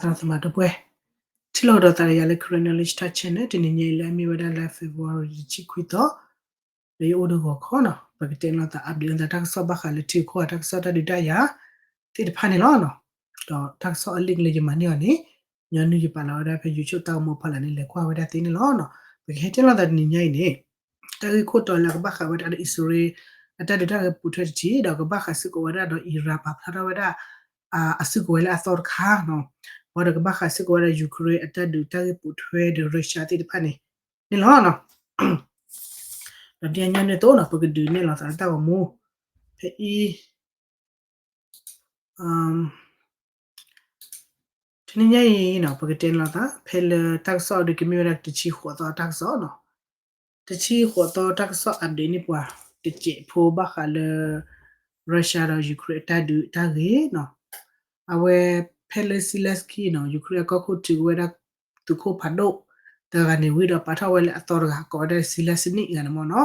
သရၣ်သမါဒီပုၢ်ဝဲၢ်, ထံၣ်လိာ်ကဒီးသးဒီးယၤလၢ Karen Knowledge Talk Channel တနံၤညါအံၤလၢအမ့ၢ်ဝဲဒၣ်လါ February တဆံခွံသီ, ဒီးယအိၣ်ဒီးဂီၤခီနီၤ ပကတဲလိာ်သး update လိာ်သးတၢ်ကစီၣ်ဘၣ်ဃးလၢထံကီၢ်အတၢ်ကစီၣ်တၢ်ဒုးတၢ်ယၤသ့ၣ်တဖၣ်န့ၣ်လီၤ. ဒီးတၢ်ကစီၣ်အ link လၢယမၤန့ၢ်အီၤန့ၣ် ညီနုၢ်ယပာ်လီၤဝဲဒၣ်ဖဲ YouTube တၢ်အိၣ်မူဖီလာ်န့ၣ် လဲၤကွၢ်ဝဲဒၣ်သ့န့ၣ်လီၤ. ပကဟဲတဲလိာ်သးတနံၤညါအံၤန့ၣ် တၢ်ဂ့ၢ်ခိၣ်တီလၢအကဘၣ်ဃးဝဲဒၣ်ဒီးအံၣ်စရ့လး အတၢ်ဒုးတၢ်ဂ့ၤပိာ်ထွဲတထံၣ် ဒီးကဘၣ်ဃးစ့ၢ်ကီးဝဲဒၣ်ဒီး Iran ပာ်ဖျါထီၣ်ဝဲဒၣ် အစုကဝဲၤလၢအသီတခါနီၤ, ဝံၤဒီးကဘၣ်ဃးစ့ၢ်ကီးဝဲဒၣ် Ukraine အတၢ်ဒုးတၢ်ဂ့ၢ်ပိာ်ထွဲဒီး Russia သ့ၣ်တဖၣ်န့ၣ် န့ၣ်လီၤ. ဒီးဒ်အညီနုၢ်အသိးနီၤ ပကဒုးနဲၣ်လီၤသးလၢတၢ်ဂီၤမူ ဖဲအံၤ တနံၤညါအံၤနီၤ ပကတဲန့ၣ်လီၤသး ဖဲလၢတၢ်ကစီၣ်အံၤဒုးကမ့ၢ်ဝဲဒၣ်တဆံဃိးသီ တၢ်ကစီၣ်နီၤ, တဆံဃိးသီ တၢ်ကစီၣ် update န့ၢ်ပှၤတစဲးဖိဘၣ်ဃးလၢ Russia ဒီး Ukraine အတၢ်ဒုးတၢ်ဂ့ၢ်နီၤ, အဝဲဖဲလၢ Zelensky နီၤ Ukraine အကီၢ်ခိၣ်ထုးဝဲဒၣ် သုးခိၣ်ဖးဒိၣ် တဂၤန့ၣ်ဝံၤဒီးပာ်ထီၣ်ဝဲလၢအသီတဂၤ ကိးဝဲဒၣ် Zelensky ဂၤန့ၣ်မ့ၢ်နီၤ,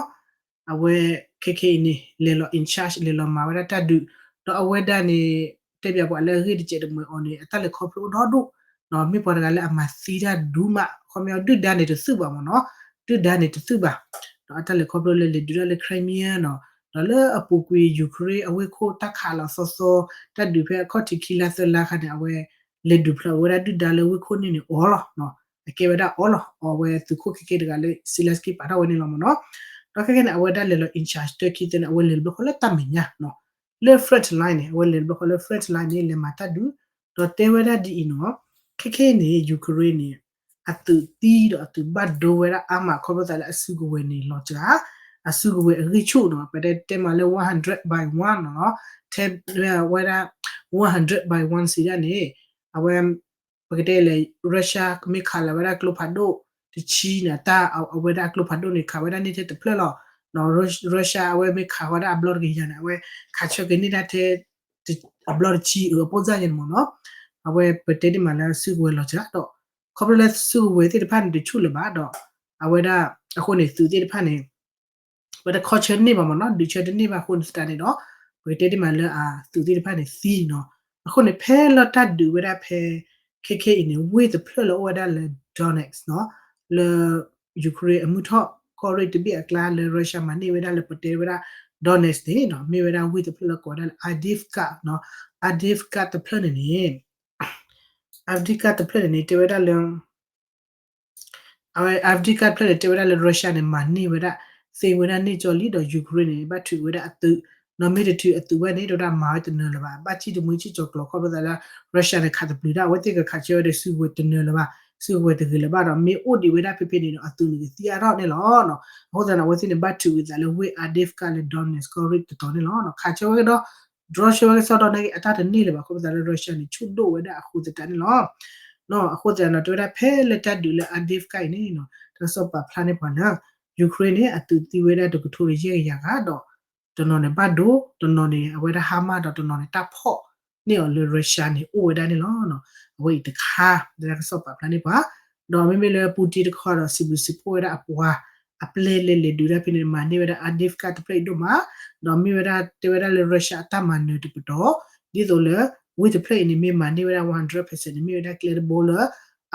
အဝဲခဲခဲအံၤန့ၣ် လဲၤလီၤ in charge လဲၤလီၤမၤဝဲဒၣ်တၢ်ဒုး, ဒီးအဝဲဒၣ်န့ၣ် တဲဘၣ်ပှၤလၢအဂ့ၢ်တစဲးတမှဲၤအီၤန့ၣ် အတၢ်လဲၤခီဖျိအိၣ်ဒီဒူၣ်, မ့ၢ်ပှၤတဂၤလၢအမၤသံတၢ်ဒူမး ခီမ့ၢ်ဒုၣ်ဒါန့ၣ်တသုးဘၣ်မ့ၢ်နီၤ, ဒုၣ်ဒါန့ၣ်တသုးဘၣ်, ဒီးအတၢ်လဲၤခီဖျိလၢလဲၤဒုးတၢ်လၢ Crimea နီၤ, ဒီးလၢအပူၤကွံာ် Ukraine အဝ့ၢ်ခိၣ်တၢ်ခးလီၤသီသီ တၢ်ဒုးဖဲအခီၣ်ထံးခံလါသၢလါခါန့ၣ် အဝဲလဲၤဒုးဖျိးဝဲဒၣ်ဒုၣ်ဒါလၢဝ့ၢ်ခိၣ်န့ၣ်န့ၣ်အီၤလီၤ, အကဲဝဲဒၣ်အီၤလီၤ, အီၤဝဲသုးခိၣ်ခဲခဲတဂၤလၢ Zelensky ပာ်ထီၣ်ဝဲန့ၣ်လီၤမ့ၢ်နီၤ, ဒီးခဲခဲန့ၣ် အဝဲဒၣ်လဲၤလီၤ in charge တၢ်ခံသၢန့ၣ် အဝဲလဲၤတဘျီဃီလၢတၢ်မဲာ်ညါနီၤ, လၢ front line န့ၣ် အဝဲလဲၤတဘျီဃီလၢ front line န့ၣ် လဲၤမၤတၢ်ဒုး, ဒီးတဲဝဲဒၣ်ဒ်အံၤနီၤ, ခဲခဲအံၤန့ၣ် Ukraine န့ၣ် အသုးသံဒီးအသုးဘၣ်ဒိဝဲဒၣ်အါမး ခီဖျိသးလၢအစုကဝဲၤန့ၣ်လီၤစှၤ, အစုကဝဲၤအဂံၢ်ဆူၣ်နီၤ, ပတဲတဲမးလၢ one hundred by one နီၤ, ထဲဝဲဒၣ် one hundred by one စံးဒၣ်န့ၣ် အဝဲ ပကတဲလဲၣ် Russia မ့ၢ်ခးလီၤဝဲဒၣ်ကျိဖးဒိၣ်တဆံန့ၣ် တၢ်အဝဲဒၣ်အကျိဖးဒိၣ်န့ၣ် ခးဝဲဒၣ်န့ၢ်ထဲတဖျၢၣ်လီၤ, Russia အဝဲမ့ၢ်ခးဝဲဒၣ်အဘျီတကယၤန့ၣ် အဝဲခးဆၢက့ၤန့ၢ်ဒၣ်ထဲ အဘျီတဆံအၢအပိၢ်စၢ်ယဲန့ၣ်မ့ၢ်နီၤ, အဝဲပတဲဒ်မးလၢစုကဝဲၤလီၤစှၤဒီး ခီဖျိလၢစုကဝဲၤသ့ၣ်တဖၣ်န့ၣ် တဆူၣ်လၢၤဘၣ်ဒီး အဝဲဒၣ် အဃိန့ၣ် သုးသ့ၣ်တဖၣ်န့ၣ် ဝဲတခီဆၢတန့ၢ်ဘၣ်မ့ၢ်နီၤ, ဒုးဆၢတန့ၢ်ဘၣ်အဃိန့ၣ်သတးန့ၣ်ဒီး ပကတဲဒ်မးလၢအသုးသ့ၣ်တဖၣ်န့ၣ်သံနီၤ, အဃိန့ၣ် ဖဲလၢတၢ်ဒုးဝဲဒၣ်ဖဲ ခဲခဲအံၤန့ၣ် ဝ့ၢ်တဖျၢၣ်လၢအိၣ်ဝဲဒၣ်လၢ Donetsk နီၤ, လၢ Ukraine အမုၢ်ထီၣ်ကီၢ်ရ့ၣ်တဘ့ၣ်အကျါလၢ Russia မၤန့ၢ်ဝဲဒၣ်လၢပတဲဝဲဒၣ် Donetsk န့ၣ်နီၤ, မ့ၢ်ဝဲဒၣ်ဝ့ၢ်တဖျၢၣ်လၢကိးဝဲဒၣ်လၢ Avdiivka နီၤ, Avdiivka တဖျၢၣ်န့ၣ်န့ၣ် Avdiivka တဖျၢၣ်န့ၣ်န့ၣ် တဲဝဲဒၣ်လၢ အဝဲ Avdiivka တဖျၢၣ်န့ၣ်တဲဝဲဒၣ်လၢ Russia န့ၣ် မၤန့ၢ်ဝဲဒၣ် သ့ဝဲဒၣ်န့ၢ်ကၠီလံဒီး Ukraine န့ၣ် ဘၣ်ထုးဝဲဒၣ်အသုး, နီၢ်မ့ၢ်တထုးအသုးဝဲန့ၣ် တဲဝဲဒၣ်မၤဝဲတနၢၤလၢၤဘၣ်, ဘၣ်စံၣ်တမှံစံၣ်ကၠီၤကျိၤခီဖျိသးလၢ Russia န့ၣ် ခးတပျုၤဒၣ် အဝဲသ့ၣ်ကခးဆၢဝဲဒီးစုကဝဲၤတနၢၤလၢၤဘၣ်, စုကဝဲၤတဂ့ၤလၢၤဘၣ်ဒီး မ့ၢ်အိၣ်ဒံးဝဲဒၣ်ဖဲဖဲန့ၣ်ဒီး အသုးန့ၣ်ကသံအါထီၣ်န့ၣ်လီၤ. အဃိသတးန့ၣ် အဝဲသ့ၣ်န့ၣ် ဘၣ်ထုးဝံသးလၢဝ့ၢ် Avdiivka လၢ Donetsk ကီၢ်ရ့ၣ်တတီၤန့ၣ်လီၤ. ခးဆၢဝဲကဒီး drone ဆၢဝဲကစီၣ်ဒီး နာ်က့အတၢ်တန့ၢ်လၢၤဘၣ် အဃိသတးလၢ Russia န့ၣ် ဆူၣ်ဒိၣ်ဝဲဒၣ်အဃိသတးန့ၣ်လီၤ. အဃိသတးန့ၣ် တဲဝဲဒၣ်ဖဲလၢတၢ်ဒုးလၢ Avdiivka အံၤန့ၣ် တၢ်ကစီၣ်ပာ်ဖျါန့ၢ်ပှၤလၢ Ukraine န့ၣ် အသုးသံဝဲဒၣ်တကထိဒီးယဲၢ်ကယၤဂၤဒီး တနီၤန့ၣ်ဘၣ်ဒိ တနီၤန့ၣ် အဝဲဒၣ်ဟါမၢ်ဒီးတနီၤန့ၣ် တၢ်ဖီၣ်န့ၢ်အီၤလၢ Russia န့ၣ် အိၣ်ဝဲဒၣ်န့ၣ်လီၤ. အဝဲအံၤတခါ တၢ်ကစီၣ်ပာ်ဖျါန့ၢ်ပှၤ ဒီးမ့မ့ၢ်လၢ Putin တခီဒီး စံးဘျုးစံးဖှိၣ်ဝဲဒၣ်အပှၤ အပျဲၢ်လဲလဲၤဒုးတၢ်ဖဲန့ၣ် မၤန့ၢ်ဝဲဒၣ် Avdiivka တဖျၢၣ်အံၤဒိၣ်မး, ဒီးမ့ၢ်ဝဲဒၣ်တဲဝဲဒၣ်လၢ Russia အတၢ်မၤနၢၤတပတီၢ်, ဒ်သိးလၢ ဝ့ၢ်တဖျၢၣ်အံၤန့ၣ် မ့ၢ်မၤန့ၢ်ဝဲဒၣ် one hundred percent န့ၣ် မ့ၢ်ဝဲဒၣ်ကျဲတဘိလၢ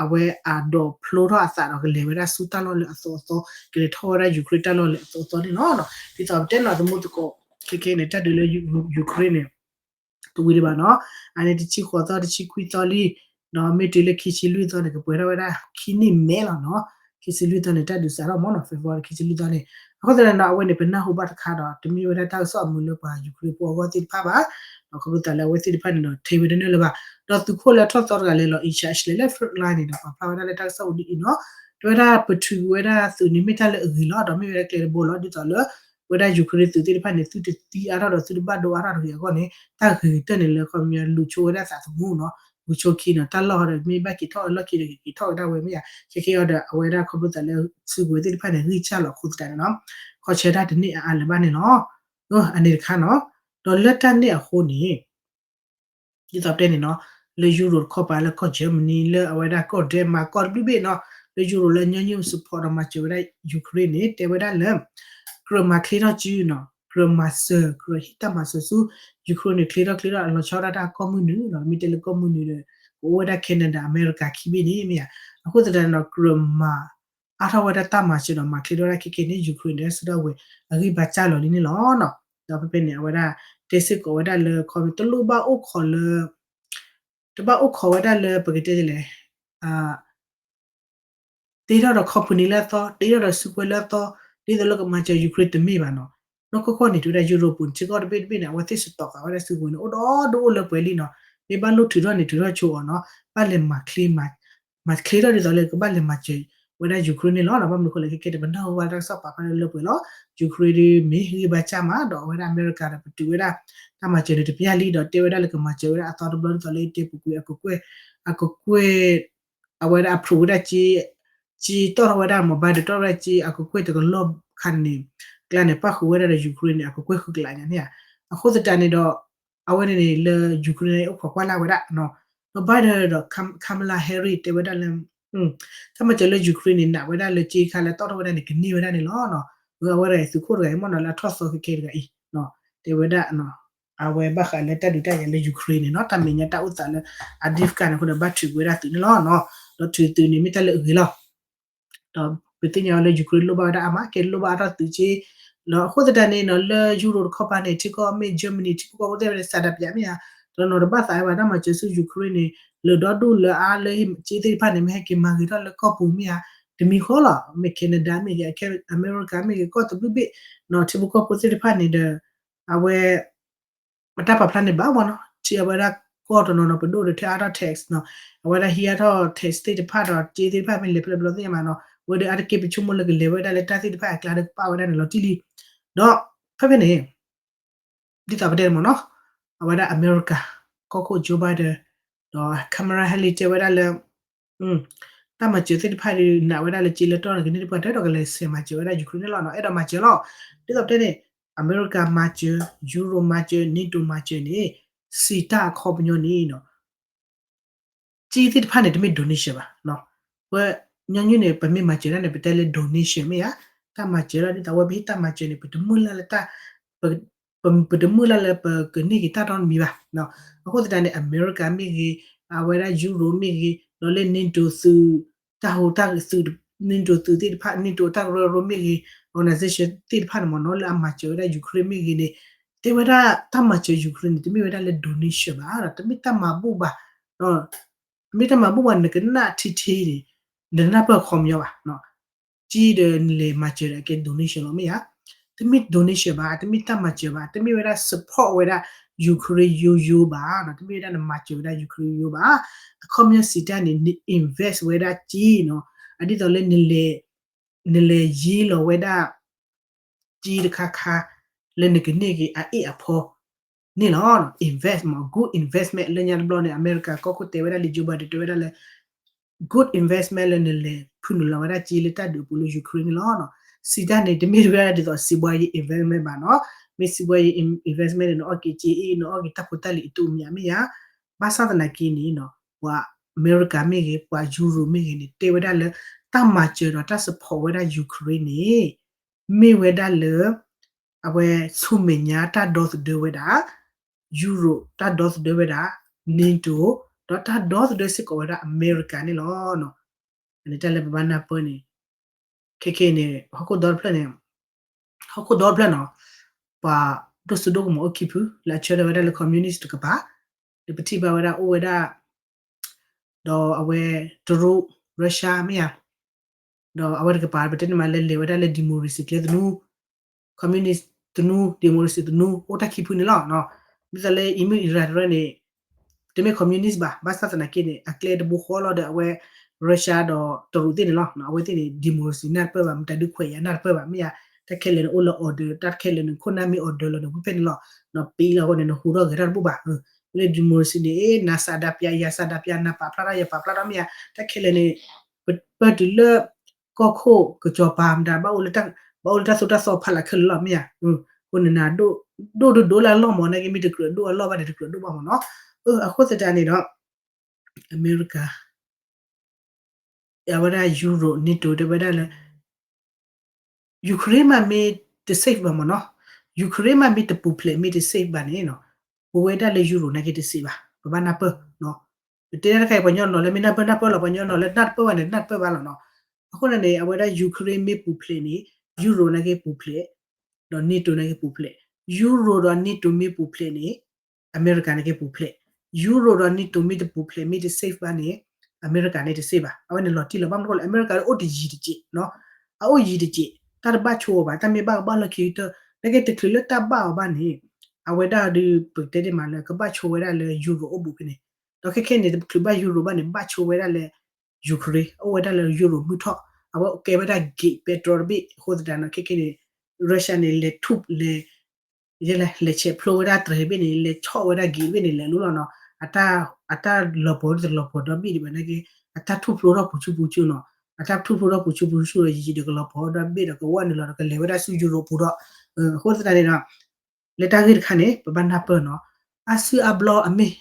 အဝဲအဒိးဖျိထီၣ်အသးဒီးကလဲၤဝဲဒၣ်ဆူတၢ်လီၢ်လၢအသီအသီ, ကလဲၤထီၣ်ဝဲဒၣ် Ukraine တၢ်လီၢ်လၢအသီအသီန့ၣ်လီၤ. ဒ်သိးပတဲနီၤသမူသကိး ခဲခဲန့ၣ် တၢ်ဒုးလၢ Ukraine န့ၣ် တဝံၤဒံးဘၣ်နီၤ, အန့ၣ်တဆံဃိးသီ တဆံခွံသီလံ, ဒီးမ့ၢ်တုၤလၢခံဆံလွံၢ်သီန့ၣ် ကပှဲၤထီၣ်ဝဲဒၣ်ခံနံၣ်မဲလီၤနီၤ, ခံဆံလွံၢ်သီန့ၣ် တၢ်ဒုးစးထီၣ်မ့ၢ်နီၤ February ခံဆံလွံၢ်သီန့ၣ်, အဃိသတးန့ၣ်ဒီး အဝဲန့ၣ် ပနၢ်ဟူဘၣ်တခါဒီး တမ့ၢ်ဝဲဒၣ်တၢ်ကစီၣ်အမုာ်လၢပှၤ Ukraine ဖိအဂီၢ်သ့ၣ်တဖၣ်ဘၣ်, ဒီးခီဖျိသးလၢအဝဲသ့ၣ်တဖၣ်န့ၣ်ဒီး ထဲဝဲတနၢၤလၢၤဘၣ်, ဒီးသုးခိၣ်လၢအထီၣ်သီတဂၤလဲၤလီၤ in charge လဲၤလၢ front line န့ၣ်ဒီး ပာ်ဖျါဝဲဒၣ်လၢတၢ်ကစီၣ်အိၣ်ဒ်အံၤနီၤ, တဲဝဲဒၣ်ပထုးဝဲဒၣ်သုးန့ၣ်မ့ၢ်တၢ်လၢအဂ့ၤလီၤ ဒီးမ့ၢ်ဝဲဒၣ်ကျဲတဘိလီၤ, ဒ်သိးလၢ ဝဲဒၣ် Ukraine သုးသ့ၣ်တဖၣ်န့ၣ် သုတသံအါထီၣ်ဒီးသုတဘၣ်ဒိအါထီၣ်တဂ့ၤအဂီၢ်န့ၣ် တၢ်ဂ့ၤကတၢၢ်န့ၣ်လၢခီပညီလူၤဆိဝဲဒၣ်သးသမူနီၤ, လူၤဆိခံနီၤ တၢ်လီၢ်ဒီးမ့ၢ်ဘၣ်က့ၤထီၣ်အလီၢ်ခံဒီးက့ၤထီၣ်ဝဲဒၣ်ဝဲမ့ၢ်ဧါ, ခဲကဲအံၤဒီး အဝဲဒၣ်ခီဖျိသးလၢစုကဝဲၤသ့ၣ်တဖၣ်န့ၣ် ဂံၢ်စၢ်လီၤအဃိသတးန့ၣ်နီၤ, ခီဆၢတၢ်တန့ၢ်အါအါလၢၤဘၣ်န့ၣ်လီၤ. အန့ၣ်တခါနီၤ, ဒီးလၢတၢ်န့ၣ်အဃိန့ၣ် ဒ်သိးပတဲန့ၣ်နီၤ, လၢ Europe တခီပၤ လၢကီၢ် Germany လၢအဝဲဒၣ်ကီၢ် Denmark ကီၢ်တဘ့ၣ်ဘ့ၣ်နီၤ, လၢ Europe လၢညီနုၢ် support ဒီးမၤစၢၤဝဲဒၣ် Ukraine န့ၣ် တဲဝဲဒၣ်လၢ ကြၢးမၤချ့ထီၣ်စုနီၤ, ကြၢးမၤစၢၤ ကြၢးဟ့ၣ်တၢ်မၤစၢၤဆူ Ukraine န့ၣ် ချ့ထီၣ်ချ့ထီၣ် အလီၤဆီဒၣ်တၢ်ကီၢ်မုၢ်နုာ်နီၤ, မ့ၢ်တဲလၢကီၢ်မုၢ်နုာ်ဒီး ကအိၣ်ဝဲဒၣ် Canada အမဲရကၤခံဘ့ၣ်န့ၣ်မ့ၢ်ဧါ. အဃိသတးန့ၣ်ဒီး ကြၢးမၤအါထီၣ်ဝဲဒၣ်တၢ်မၤစၢၤဒီးမၤချ့ထီၣ်ဝဲဒၣ်ခဲကဲန့ၣ် Ukraine ဒီးဆၢထၢၣ်ဝဲအဂံၢ်ဘါစၢ်လီၤလံန့ၣ်လီၤ. ဒီးဖဲဖဲန့ၣ် အဝဲဒၣ်တဲစ့ၢ်ကီးဝဲဒၣ်လၢ ခီ တလိၣ်ဘၣ်အိၣ်ခိးလၢ တဘၣ်အိၣ်ခိးဝဲဒၣ်လၢပကတဲလဲၣ် တ့ထီၣ်ဒီး company လၢအသီ, တ့ထီၣ်ဒီးစုကဝဲၤလၢအသီ, ဒ်သိးလၢကမၤစၢၤ Ukraine တမ့ၢ်ဘၣ်နီၤ. နီၢ်ကီၢ်ကီၢ်န့ၣ် တုၤဝဲဒၣ် Europe ပူၤန့ၣ် ထံကီၢ်တဘ့ၣ်တဘ့ၣ်န့ၣ် အဝဲသ့ၣ်စတီၤဃာ်ဝဲဒၣ်စုကဝဲၤန့ၣ် အိၣ်ဒီဒိၣ်အိၣ်လၢပှဲၤလံနီၤ. မ့ၢ်ဘၣ်လိၣ်ထုးထီၣ်န့ၣ် ထုးထီၣ်ဆိအီၤနီၤ. ဘၣ်လဲၤမၤချ့ မၤချ့ထီၣ်ဒ်သိးလၢကဘၣ်လဲၤမၤစၢၤဝဲဒၣ် Ukraine န့ၣ်လီၤ. ဘၣ်မနုၤအဃိလဲၣ် ခဲကဲတပနၢ်ဟူဘၣ်တၢ်ကစီၣ်ပာ်ဖျါလၢလၢပှဲၤလီၤ. Ukraine ဒ်မ့ၢ်ဂံၢ်ဘါစၢ်မး ဒီးအဝဲဒၣ်အမဲရကၤဒီးပတုာ်ဝဲဒၣ် တၢ်မၤစၢၤန့ၣ်တပျၢ်လံ ဒီးတဲဝဲဒၣ်လၢကမၤစၢၤဝဲဒၣ်အသီတဘျီဒ်သိးလၢတဲပူၤကွံာ်အကကွဲၢ် အကကွဲၢ် အဝဲဒၣ်အ prove ဝဲဒၣ်က့ က့တီၣ်ထီၣ်ဝဲဒၣ်မ့ၢ် Biden တီၣ်ထီၣ်ဝဲဒၣ်က့ အကကွဲၢ်တကလီၢ်ခါန့ၣ် ကျါန့ၣ် ပၣ်ဃုာ်ဝဲဒၣ်ဒီး Ukraine န့ၣ် အကကွဲၢ်ဃုကလးညါန့ၣ်ဧါ. အဃိသတးန့ၣ်ဒီး အဝဲန့ၣ်န့ၣ်လၢ Ukraine န့ၣ် အိၣ်ခိးကွၢ်လၢ်ဝဲဒၣ်နီၤ. ဒီး Biden ဒီး Kam- Kamala Harris တဲဝဲဒၣ်လၢ တၢ်မၤစၢၤလၢ Ukraine န့ၣ် နာ်ဝဲဒၣ်လၢက့ခါလၢတီၣ်ထီၣ်ဝဲဒၣ်န့ၣ် ကန့ၢ်ဝဲဒၣ်န့ၣ်လီၤနီၤ. အဝဲဒၣ်သုးခိၣ်တဂၤအံၤမ့ၢ်နီၤ လၢအထီၣ်သီခဲကဲတဂၤအံၤ တဲဝဲဒၣ် အဝဲဘၣ်ဃးလၢတၢ်ဒုးတၢ်ယၤလၢ Ukraine န့ၣ်နီၤ တၢ်မဲာ်ညါတၢ်အိၣ်သးလၢ Avdiivka န့ၣ်အဃိဒီး ဘၣ်ထုးကွံာ်ဝဲဒၣ်သုးန့ၣ်လီၤနီၤ. ဒီးထုးသုးန့ၣ်မ့ၢ်တၢ်လၢအဂ့ၤလီၤ. ဒီးပသ့ၣ်ညါအီၤလၢ Ukraine လိၣ်ဘၣ်ဝဲဒၣ်အါမး ကဲလိၣ်ဘၣ်အါထီၣ်သုးက့ ဒီးအဃိသတးန့ၣ်နီၤ လၢ Europe တခီပၤန့ၣ် ထံကီၢ်မ့ၢ် Germany ထံဖိကီၢ်ဖိသ့ၣ်တဖၣ်န့ၣ် စးဒးပၠးမ့ၢ်ဧါ တနီၤတဘၣ်သးဝဲဘၣ် တၢ်မၤစၢၤဆူ Ukraine န့ၣ် လၢဒီဒူၣ်လၢအါလၢက့သ့ၣ်တဖၣ်န့ၣ် မ့ၢ်ဟဲက့ၤမၤဂ့ၤထီၣ်လၢကီၢ်ပူၤမ့ၢ်ဧါ တမံၤဃီလီၤ. မ့ၢ် Canada မ့ၢ်ဂ့ၤ အမဲရကၤမ့ၢ်ဂ့ၤ ကီၢ်သဘျုၣ်ဘ့ၣ်နီၤ ထံဖိကီၢ်ဖိသ့ၣ်တဖၣ်န့ၣ်ဒီး အဝဲ ပတၢ်ပာ်ဖျါန့ၣ်ဘၣ်မ့ၢ်နီၤ ထံအဝဲဒၣ်ကီၢ်တနီၤနီၤ ပဒိၣ်ဒီးထဲအါထီၣ် tax နီၤ အဝဲဒၣ်ဟံးအါထီၣ် tax သ့ၣ်တဖၣ်ဒီးက့သ့ၣ်တဖၣ်မ့ၢ်လဲၤဖဲလဲၣ်ဘျီသ့ၣ်ညါမးနီၤ ဝဲဒီးအါတက့ၢ်ပဆိကမိၣ်လၢကလဲၤဝဲဒၣ်လၢတၢ်သ့ၣ်တဖၣ်အကျါဒီးကပာ်ဝဲဒၣ်န့ၣ်လီၤတံၢ်လံ ဒီးဖဲဖဲန့ၣ် ဒ်သိးပတဲန့ၣ်မ့ၢ်နီၤ အဝဲဒၣ်အမဲရကၤ ကီၢ်ခိၣ် Joe Biden ဒီး Kamala Harris တဲဝဲဒၣ်လၢ တၢ်မၤစၢၤသ့ၣ်တဖၣ်ဒီး နာ်ဝဲဒၣ်လၢက့လၢတီၢ်န့ၣ် ကန့ၢ်တပှၢ်တၢၢ်ဒီးကလဲၤဆဲးမၤစၢၤဝဲဒၣ် Ukraine န့ၣ်လီၤနီၤ အဲၣ်ဒိးမၤစၢၤလီၤ. ဒ်သိးပတဲန့ၣ် အမဲရကၤမၤစၢၤ Europe မၤစၢၤ NATO မၤစၢၤန့ၣ် စံးတၢ်အခီပညီန့ၣ်နီၤ က့သ့ၣ်တဖၣ်န့ၣ် တမ့ၢ် donation ဘၣ်. ပညီနုၢ်န့ၣ် ပမ့ၢ်မၤစၢၤတၢ်န့ၣ် ပတဲလၢ donation မ့ၢ်ဧါ, တၢ်မၤစၢၤလီၤ. ဒ်သိးအဝဲပဟ့ၣ်တၢ်မၤစၢၤန့ၣ် ပတမုၢ်လၢ်လၢ ပတမုၢ်လၢ်လၢပကန့ၢ်က့ၤတၢ်နီတမံၤဘၣ်. အဃိသတးန့ၣ် အမဲရကၤမ့ၢ်ဂ့ၤ, အဝဲဒၣ် Europe မ့ၢ်ဂ့ၤ, ဒီးလၢ NATO သုး တၢ်ဟူးတၢ်သုး NATO သုးသ့ၣ်တဖၣ် NATO တၢ်ကရၢကရိမ့ၢ်ဂ့ၤ, organization သ့ၣ်တဖၣ်န့ၣ်မ့ၢ်နီၤ လၢအမၤစၢၤဝဲဒၣ် Ukraine မ့ၢ်ဂ့ၤန့ၣ် တဲဝဲဒၣ်တၢ်မၤစၢၤ Ukraine န့ၣ် တမ့ၢ်ဝဲဒၣ်လၢ donation ဘၣ်, တမ့ၢ်တၢ်မၤဘူၣ်ဘၣ်, တမ့ၢ်တၢ်မၤဘူၣ်ဘၣ် နကနၣ်ထံထံန့ၣ် နနၢ်ပၢၢ်ခီပညီဘၣ်. က့ဒီးနလဲၤမၤစၢၤဒီးကဲ donation လီၤမ့ၢ်ဧါ, တမ့ၢ် donation ဘၣ်, တမ့ၢ်တၢ်မၤစၢၤဘၣ်, တမ့ၢ်ဝဲဒၣ် support ဝဲဒၣ် Ukraine ယိယိဘၣ်, တမ့ၢ်ဝဲဒၣ်နမၤစၢၤဝဲဒၣ် Ukraine ယိယိဘၣ်. အခီပညီစံးတၢ်န့ၣ် န invest ဝဲဒၣ်က့နီၤ, အဒ်သိးလၢ နလဲၤယ့လီၤဝဲဒၣ် က့တခါခါ လၢနကန့ၢ်က့ၤအအ့ၣ်အဖီန့ၣ်လီၤ. invest မ့ၢ် good investment လၢညါတဘျီန့ၣ် အမဲရကၤကီၢ်ခိၣ်တဲဝဲဒၣ်လံ Joe Biden တဲဝဲဒၣ်လၢ good investment လၢနလဲၤဖုၣ်နုာ်လီၤဝဲဒၣ်က့လၢတၢ်ဒုးအပူၤလၢ Ukraine န့ၣ်လီၤ. စံးတၢ်န့ၣ် တမ့ၢ်ဝဲဒၣ်ဒ်သိး စီးပွားရေး investment ဘၣ်နီၤ, မ့ၢ် စီးပွားရေး investment န့ၣ် နအီၣ်က့ၤက့အ့ၣ် နအီၣ်က့ၤတၢ်ဖိတၢ်လံၤအတုအမံၤမ့ၢ်ဧါ. ဘၣ်ဆၣ်သနာ်က့န့ၣ် ပှၤအမဲရကၤမ့ၢ်ဂ့ၤ ပှၤယူရိၤမ့ၢ်ဂ့ၤန့ၣ် တဲဝဲဒၣ်လၢ တၢ်မၤစၢၤဒီးတၢ် support ဝဲဒၣ် Ukraine န့ၣ် မ့ၢ်ဝဲဒၣ်လၢ အဝဲဆူမဲာ်ညါတၢ်ဒီသဒၢဝဲဒၣ် ယူရိၤ တၢ်ဒီသဒၢဝဲဒၣ် NATO ဒီးတၢ်ဒီသဒၢစ့ၢ်ကီးဝဲဒၣ်အမဲရကၤန့ၣ်လီၤ. န့ၣ်တၢ်လၢပဘၣ်နၢ်ပၢၢ်န့ၣ် ခဲခဲအံၤန့ၣ် ဟီၣ်ခိၣ်ဒီတဖျၢၣ်န့ၣ် ဟီၣ်ခိၣ်ဒီတဖျၢၣ်နီၤ ပှၤဒိၣ်စိဒိၣ်ကမီၤအိၣ်ခံဖု လၢအဆၢထၢၣ်ဝဲဒၣ်လၢ communist တကပၤ, လၢပထံၣ်ဘၣ်ဝဲဒၣ်အိၣ်ဝဲဒၣ် ဒီးအဝဲတရူး Russia မ့ၢ်ဧါ, ဒီးအဝဲတကပၤ ပတဲန့ၣ်မးလၢလဲၤဝဲဒၣ်လၢ democracy ကျဲသနူ communist သနူ democracy သနူ အိၣ်တၢ်ခံဖုန့ၣ်လီၤ. ဒ်သိးလၢ Iran တရၢန့ၣ် တမ့ၢ် communist ဘၣ်, ဘၣ်ဆၣ်သနာ်က့န့ၣ် အကျဲတဘိဃီလီၤဒီးအဝဲ Russia ဒီးတရူးသ့ၣ်န့ၣ်လီၤ. အဝဲသ့ၣ်န့ၣ် democracy နၢ်တပၢၢ်ဘၣ်, မတၤဒုးခွဲးယာ်နၢ်တပၢၢ်ဘၣ်မ့ၢ်ဧါ, တၢ်ခဲလၢာ်န့ၣ်အိၣ်လၢ order, တၢ်ခဲလၢာ်န့ၣ် ခိၣ်နၢ်မ့ၢ် order လီၤန့ၣ် ဝံၤဖဲန့ၣ်လီၤ. ပံလီၤအဃိန့ၣ် နဟူးထီၣ်ဂဲၤထီၣ်တဘူၣ်ဘၣ်. လၢ democracy န့ၣ် နၤစးဒးပျး ယၤစးဒးပျး နၤပာ်ဖျါထီၣ် ယၤပာ်ဖျါထီၣ်မ့ၢ်ဧါ, တၢ်ခဲလၢာ်န့ၣ် ပပၢၢ်တုၤလၢ ကီၢ်ခိၣ်ကစီၤပၤမတၤ ဘၣ်အိၣ်လၢတၢ်သိၣ်တၢ်သီဖးလၢခဲလၢာ်လီၤမ့ၢ်ဧါ. အဃိန့ၣ် နၤဒိၣ်ဒိၣ်ဒိၣ်ဒိၣ်လၢအလီၢ်မ့ၢ် နာ်က့မ့ၢ်တကြၢးဒိၣ်အလီၢ်ဘၣ်န့ၣ် တကြၢးဒိၣ်ဘၣ်မ့ၢ်နီၤ. အဃိသတးန့ၣ်ဒီး အမဲရကၤ အဝဲဒၣ် Europe NATO တဲဝဲဒၣ်လၢ Ukraine မးမ့ၢ်တ safe ဘၣ်မ့ၢ်နီၤ, Ukraine မးမ့ၢ်တပူၤဖျဲးမ့ၢ်တ safe ဘၣ်န့ၣ်နီၤ, ပဝဲဒၣ်လၢ Europe နာ်က့တ safe ဘၣ်, ပဘၣ်နၢ်ပၢၢ်နီၤ. ပတဲတၢ်တခါအံၤ ပှၤကညီနီၤလၢမ့ၢ်နၢ်ပၢၢ်နၢ်ပၢၢ်လီၤ, ပှၤကညီနီၤလၢနၢ်တပၢၢ်ဘၣ်န့ၣ် နၢ်တပၢၢ်ဘၣ်လီၤနီၤ. အဃိန့ၣ်န့ၣ် အဝဲဒၣ် Ukraine မ့ၢ်ပူၤဖျဲးန့ၣ် Euro နာ်က့ပူၤဖျဲး, ဒီး NATO နာ်က့ပူၤဖျဲး, Euro ဒီး NATO မ့ၢ်ပူၤဖျဲးန့ၣ် အမဲရကၤနာ်က့ပူၤဖျဲး, Euro ဒီး NATO မ့ၢ်တပူၤဖျဲး မ့ၢ်တ safe ဘၣ်န့ၣ် အမဲရကၤန့ၣ်တ safe ဘၣ်. အဝဲန့ၣ်လီၤတံၢ်လီၤ, ဘၣ်မနုၤအဃိလဲၣ် အမဲရကၤအိၣ်တယံၤတစဲးနီၤ, အအိၣ်ယံၤတစဲး, တၢ်တဘၣ်ဆိအီၤဘၣ်, တၢ်မ့ၢ်ဘၣ်ကဘၣ်လၢခံကတၢၢ်, နာ်က့တချုးလၢတၢ်ဘၣ်အီၤဘၣ်န့ၣ် အဝဲဒၣ်ဒုး ပကတဲဒ်မးလၢကဘၣ်ဆိဝဲဒၣ်လၢ Euro အိၣ်ဘူးဖဲန့ၣ်, ဒီးခဲခဲန့ၣ် တချုးဘၣ် Euro ဘၣ်န့ၣ် ဘၣ်ဆိဝဲဒၣ်လၢ Ukraine အိၣ်ဝဲဒၣ်လၢ Euro မုၢ်ထီၣ်, အဝဲကဲဝဲဒၣ် gate ပဲတြီတဘ့ၣ်အဃိသတးနီၤ, ခဲခဲန့ၣ် Russia န့ၣ် လဲၤထူၣ်လဲၤ ယဲလဲၣ် လဲၤဆဲးဖျိဝဲဒၣ်တြဲၤဘ့ၣ်န့ၣ် လဲၤဆီၣ်ဝဲဒၣ် gate ဘ့ၣ်န့ၣ် လဲၤလိၤလီၤနီၤ, အတၢ် အတၢ်လီၤပှီၤတလီၤပှီၤဒီဘ့ၣ်ဒံးဘၣ်နာ်က့, အတၢ်ထူၣ်ဖျိထီၣ်ပူၤဆူပူၤဆူနီၤ, အတၢ်ထူၣ်ဖျိထီၣ်ပူၤဆူပူၤဆူဒီး ယံာ်ဒီးကလီၤပှီၤဒီဘ့ၣ်ဒီးကဝီၢ်နုာ်လီၤဒီးကလဲၤဝဲဒၣ်ဆူ Euro ပူၤဒီး, အဃိသတးန့ၣ်ဒီး လၢတၢ်ဂ့ၢ်တခါန့ၣ် ပဘၣ်နၢ်ပၢၢ်နီၤ, အါစုအါဘျီအမ့ၢ်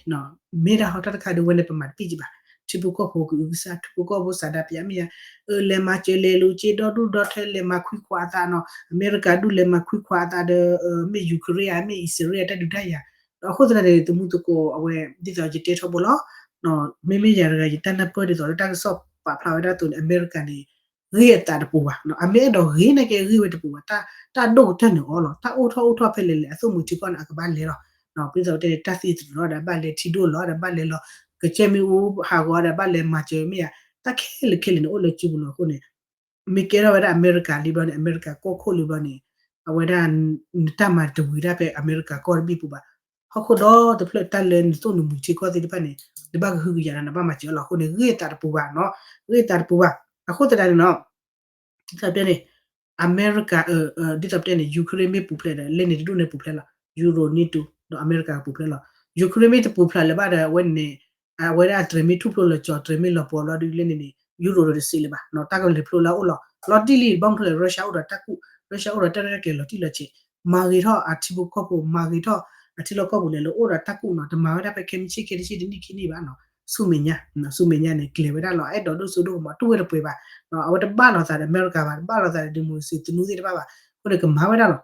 မ့ၢ်တၢ်ဟီတၢ်တခါဒီးဝဲန့ၣ် ပမၤတပံၣ်ကံဘၣ်, ထံဖိကီၢ်ဖိကအုကစၢ် ထံဖိကီၢ်ဖိစးဒၣ်ပျးမ့ၢ်ယါ, အလဲၤမၤစၢၤလဲၤလိၤက့ဒီဒူၣ်ဒီထၢလဲၤမၤခွံခွါအသးနီၤ, အမဲရကၤဒူၣ်လဲၤမၤခွံခွါအသးဒီး မ့ၢ် Ukraine ဧါ မ့ၢ်အံၣ်စရ့လးတၢ်ဒုးတၢ်ယၤ, ဒီးအဃိသတးန့ၣ် သမူသကိးအဝဲ ဒ်သိးယတဲထီဘိလီၤ, မ့မ့ၢ်ယၤတဂၤ ယတၢ်နၢ်ပၢၢ်ဒ်သိးလၢတၢ်ကစီၣ်ပာ်ဖျါဝဲဒၣ်အသိးန့ၣ် အမဲရကၤန့ၣ် ဂ့ၢ်အသးတပူၤဘၣ်, အမ့ၢ်အဲၣ်ဒိးဂ့ၤနာ်က့ဂ့ၢ်ဝဲတပူၤဘၣ်, တၢ်ဒိၣ်ကတၢၢ်န့ၣ်အီၤလီၤ, တၢ်အိၣ်ထီၣ်အိၣ်ထီၣ်ဖဲလဲၣ်လဲၣ် အသိၣ်မှံၤထံကီၢ်န့ၣ် အကဘၣ်လဲၤလီၤ, ဒ်သိးတဲန့ၣ် တၢ်သံတရီဒီးဘၣ်လဲၤ ထံဒိၣ်လီၤဒီးဘၣ်လဲၤလီၤ, ကစၢၢ်မ့ၣ်အူဟးဂီၤဒီးဘၣ်လဲၤမၤစၢၤမ့ၢ်ယါ, တၢ်ခဲလၢာ်ခဲလၢာ်န့ၣ် အိၣ်လၢစုပူၤလီၤအဃိန့ၣ် မ့ၢ်ကဲထီၣ်ဝဲဒၣ်အမဲရကၤလံဘျီန့ၣ် အမဲရကၤကီၢ်ခိၣ်လံဘျီန့ၣ် အဝဲဒၣ် နတၢ်မၤတဝံၤဒၣ်ဖဲအမဲရကၤကီၢ်တဘ့ၣ်ပူၤဘၣ်, ဟီၣ်ခိၣ်ဒီတဖျၢၣ်တၢ်လၢနသိၣ်နမှံၤထံကီၢ်သ့ၣ်တဖၣ်န့ၣ် နဘၣ်ကဟုကယာ်ဒီးနဘၣ်မၤစၢၤအီၤလီၤအဃိန့ၣ် ဂ့ၢ်အသးတပူၤဘၣ်နီၤ, ဂ့ၢ်အသးတပူၤဘၣ်, အဃိသတးန့ၣ်နီၤ ဒ်သိးပတဲန့ၣ် အမဲရကၤ ဒ်သိးပတဲန့ၣ် Ukraine မ့ၢ်ပူၤဖျဲးဒီး လၢန့ၣ်တဒူၣ်န့ၣ်ပူၤဖျဲးလီၤ, Euro NATO ဒီးအမဲရကၤကပူၤဖျဲးလီၤ, Ukraine မ့ၢ်တပူၤဖျဲးလၢၤဘၣ်ဒီး အဝဲန့ၣ် အဝဲဒၣ်တြဲၤမ့ၢ်ထူၣ်ဖျိလီၤကီၤ တြဲၤမ့ၢ်လီၤပှီၤဘျီဒုးလၢန့ၣ်န့ၣ် Euro ဒီးတစံးလၢၤဘၣ်နီၤ, တၢ်ကလဲၤဖျိလၢအအိၣ်လီၤ, လီၤတံၢ်လံ ဘၣ်မနုၤလဲၣ် Russia အိၣ်ဒီးတၢ်ကူၣ် Russia အိၣ်ဒီးတၢ်ရဲၣ်တၢ်ကျဲၤလီၤတံၢ်လီၤဆဲး, မၤဂ့ၤထီၣ်အထံဖိကီၢ်ဖိ မၤဂ့ၤထီၣ်အထံလီၢ်ကီၢ်ပူၤန့ၣ် လၢအိၣ်ဒီးတၢ်ကူၣ်နီၤ, တမၤဝဲဒၣ်ဖဲခဲမုၢ်ဆ့ၣ်ခဲတဆံတနံၣ်ခံနံၣ်ဘၣ်နီၤ, ဆူမဲာ်ညါ ဆူမဲာ်ညါန့ၣ် ကျဲၤဝဲဒၣ်လီၤ အဲၣ်ဒိးဒိၣ်စိဒိၣ်ကမီၤ တူၢ်ဝဲတပှဲၤဘၣ်, အဝဲတဘၣ်လိာ်သးဒီးအမဲရကၤဘၣ်, တဘၣ်လိာ်သးဒီး democracy သနူသ့ၣ်တဖၣ်ဘၣ်, အဃိန့ၣ် ကမၤဝဲဒၣ်လီ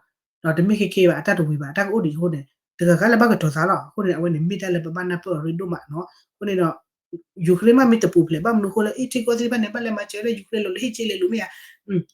ၤ, ဒီးတမ့ၢ်ခဲခဲဘၣ် အတၢ်တဝံၤဘၣ် အတၢ်ကအိၣ်ဒံးအဃိန့ၣ် တဂၤဂၤလၢဘၣ်ကတီၤသးလီၤ, အဃိန့ၣ် အဝဲန့ၣ်မ့ၢ်တၢ်လၢပဘၣ်နၢ်ပၢၢ်အီၤရ့ဒိၣ်မးနီၤ, အဃိန့ၣ်ဒီး Ukraine မ့ၢ်တပူၤဖျဲး ဘၣ်မနုၤအဃိလၢ အ့ၣ် ထံကီၢ်သ့ၣ်တဖၣ်န့ၣ် ဘၣ်လဲၤမၤစၢၤလၢ Ukraine လီၤ လၢဟ့ၣ်က့လဲၤလိၤမ့ၢ်ဧါ,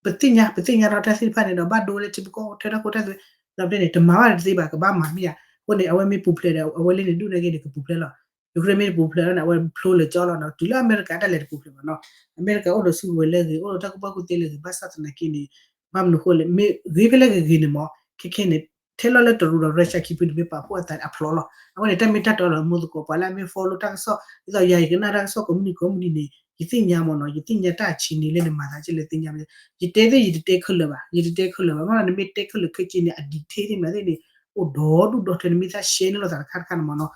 ပသ့ၣ်ညါ ပသ့ၣ်ညါထီၣ်တၢ်သ့ၣ်တဖၣ်န့ၣ်ဒီး ဘၣ်ဒိလၢထံဖိကီၢ်ဖိထၢထီၣ်ခိတၢ်သ့, ဒီးပတဲန့ၣ် တမၤဘၣ်တသ့ဘၣ် ကဘၣ်မၤမ့ၢ်ဧါ, အဃိန့ၣ် အဝဲမ့ၢ်ပူၤဖျဲးဒီး အဝဲလၢန့ၣ်ဒူၣ်နာ်က့န့ၣ် ကပူၤဖျဲးလီၤ, Ukraine မ့ၢ်တပူၤဖျဲးလီၤန့ၣ် အဝဲဖျိလၢကၠီလီၤနီၤ, တုၤလၢအမဲရကၤတၢ်လဲၤတပူၤဖျဲးဘၣ်နီၤ, အမဲရကၤအိၣ်ဒီးစုကဝဲၤလၢအဂ့ၤ အိၣ်ဒီးတၢ်ကူၣ်ဘၣ်ကူၣ်သ့လၢအဂ့ၤ ဘၣ်ဆၣ်သနာ်က့န့ၣ် ဘၣ်မနုၤအဃိလဲၣ် မ့ၢ်ဂ့ၤဖဲလဲၣ်ဂ့ၤဂ့ၤန့ၣ်မ့ၢ် ခဲခဲန့ၣ် ထဲလီၤလၢတရူးဒီး Russia ခံဖုန့ၣ် မ့ၢ်ပာ်ဖှိၣ်အသးန့ၣ် အဖျိလီၤ, အဝဲန့ၣ် တၢ်မ့ၢ်တၢ်တီလီၤ မိၢ်သကိး ပှၤလၢအမ့ၢ် follow တၢ်ကစီၣ် ဒ်သိးယၤ ယကနၣ်တၢ်ကစီၣ်ကိးမုၢ်နံၤကိးမုၢ်နံၤန့ၣ် ယသ့ၣ်ညါမ့ၢ်နီၤ, ယသ့ၣ်ညါတၢ်အဆံးန့ၣ်လၢနမၤသးကလဲၣ်သ့ၣ်ညါ, ယတဲသ့ၣ် ယတတဲခဲလၢာ်ဘၣ်, ယတတဲခဲလၢာ်ဘၣ်, မ့ၢ်နမ့ၢ်တဲခဲလၢာ်ခဲဆ့န့ၣ် အ detail သ့ၣ်မနုၤသ့ၣ်န့ၣ် အိၣ်ဒီဒူၣ်ဒီထၢ နမ့ၢ်သး share န့ၢ်လိာ်သးတခါတခါန့ၣ်မ့ၢ်နီၤ,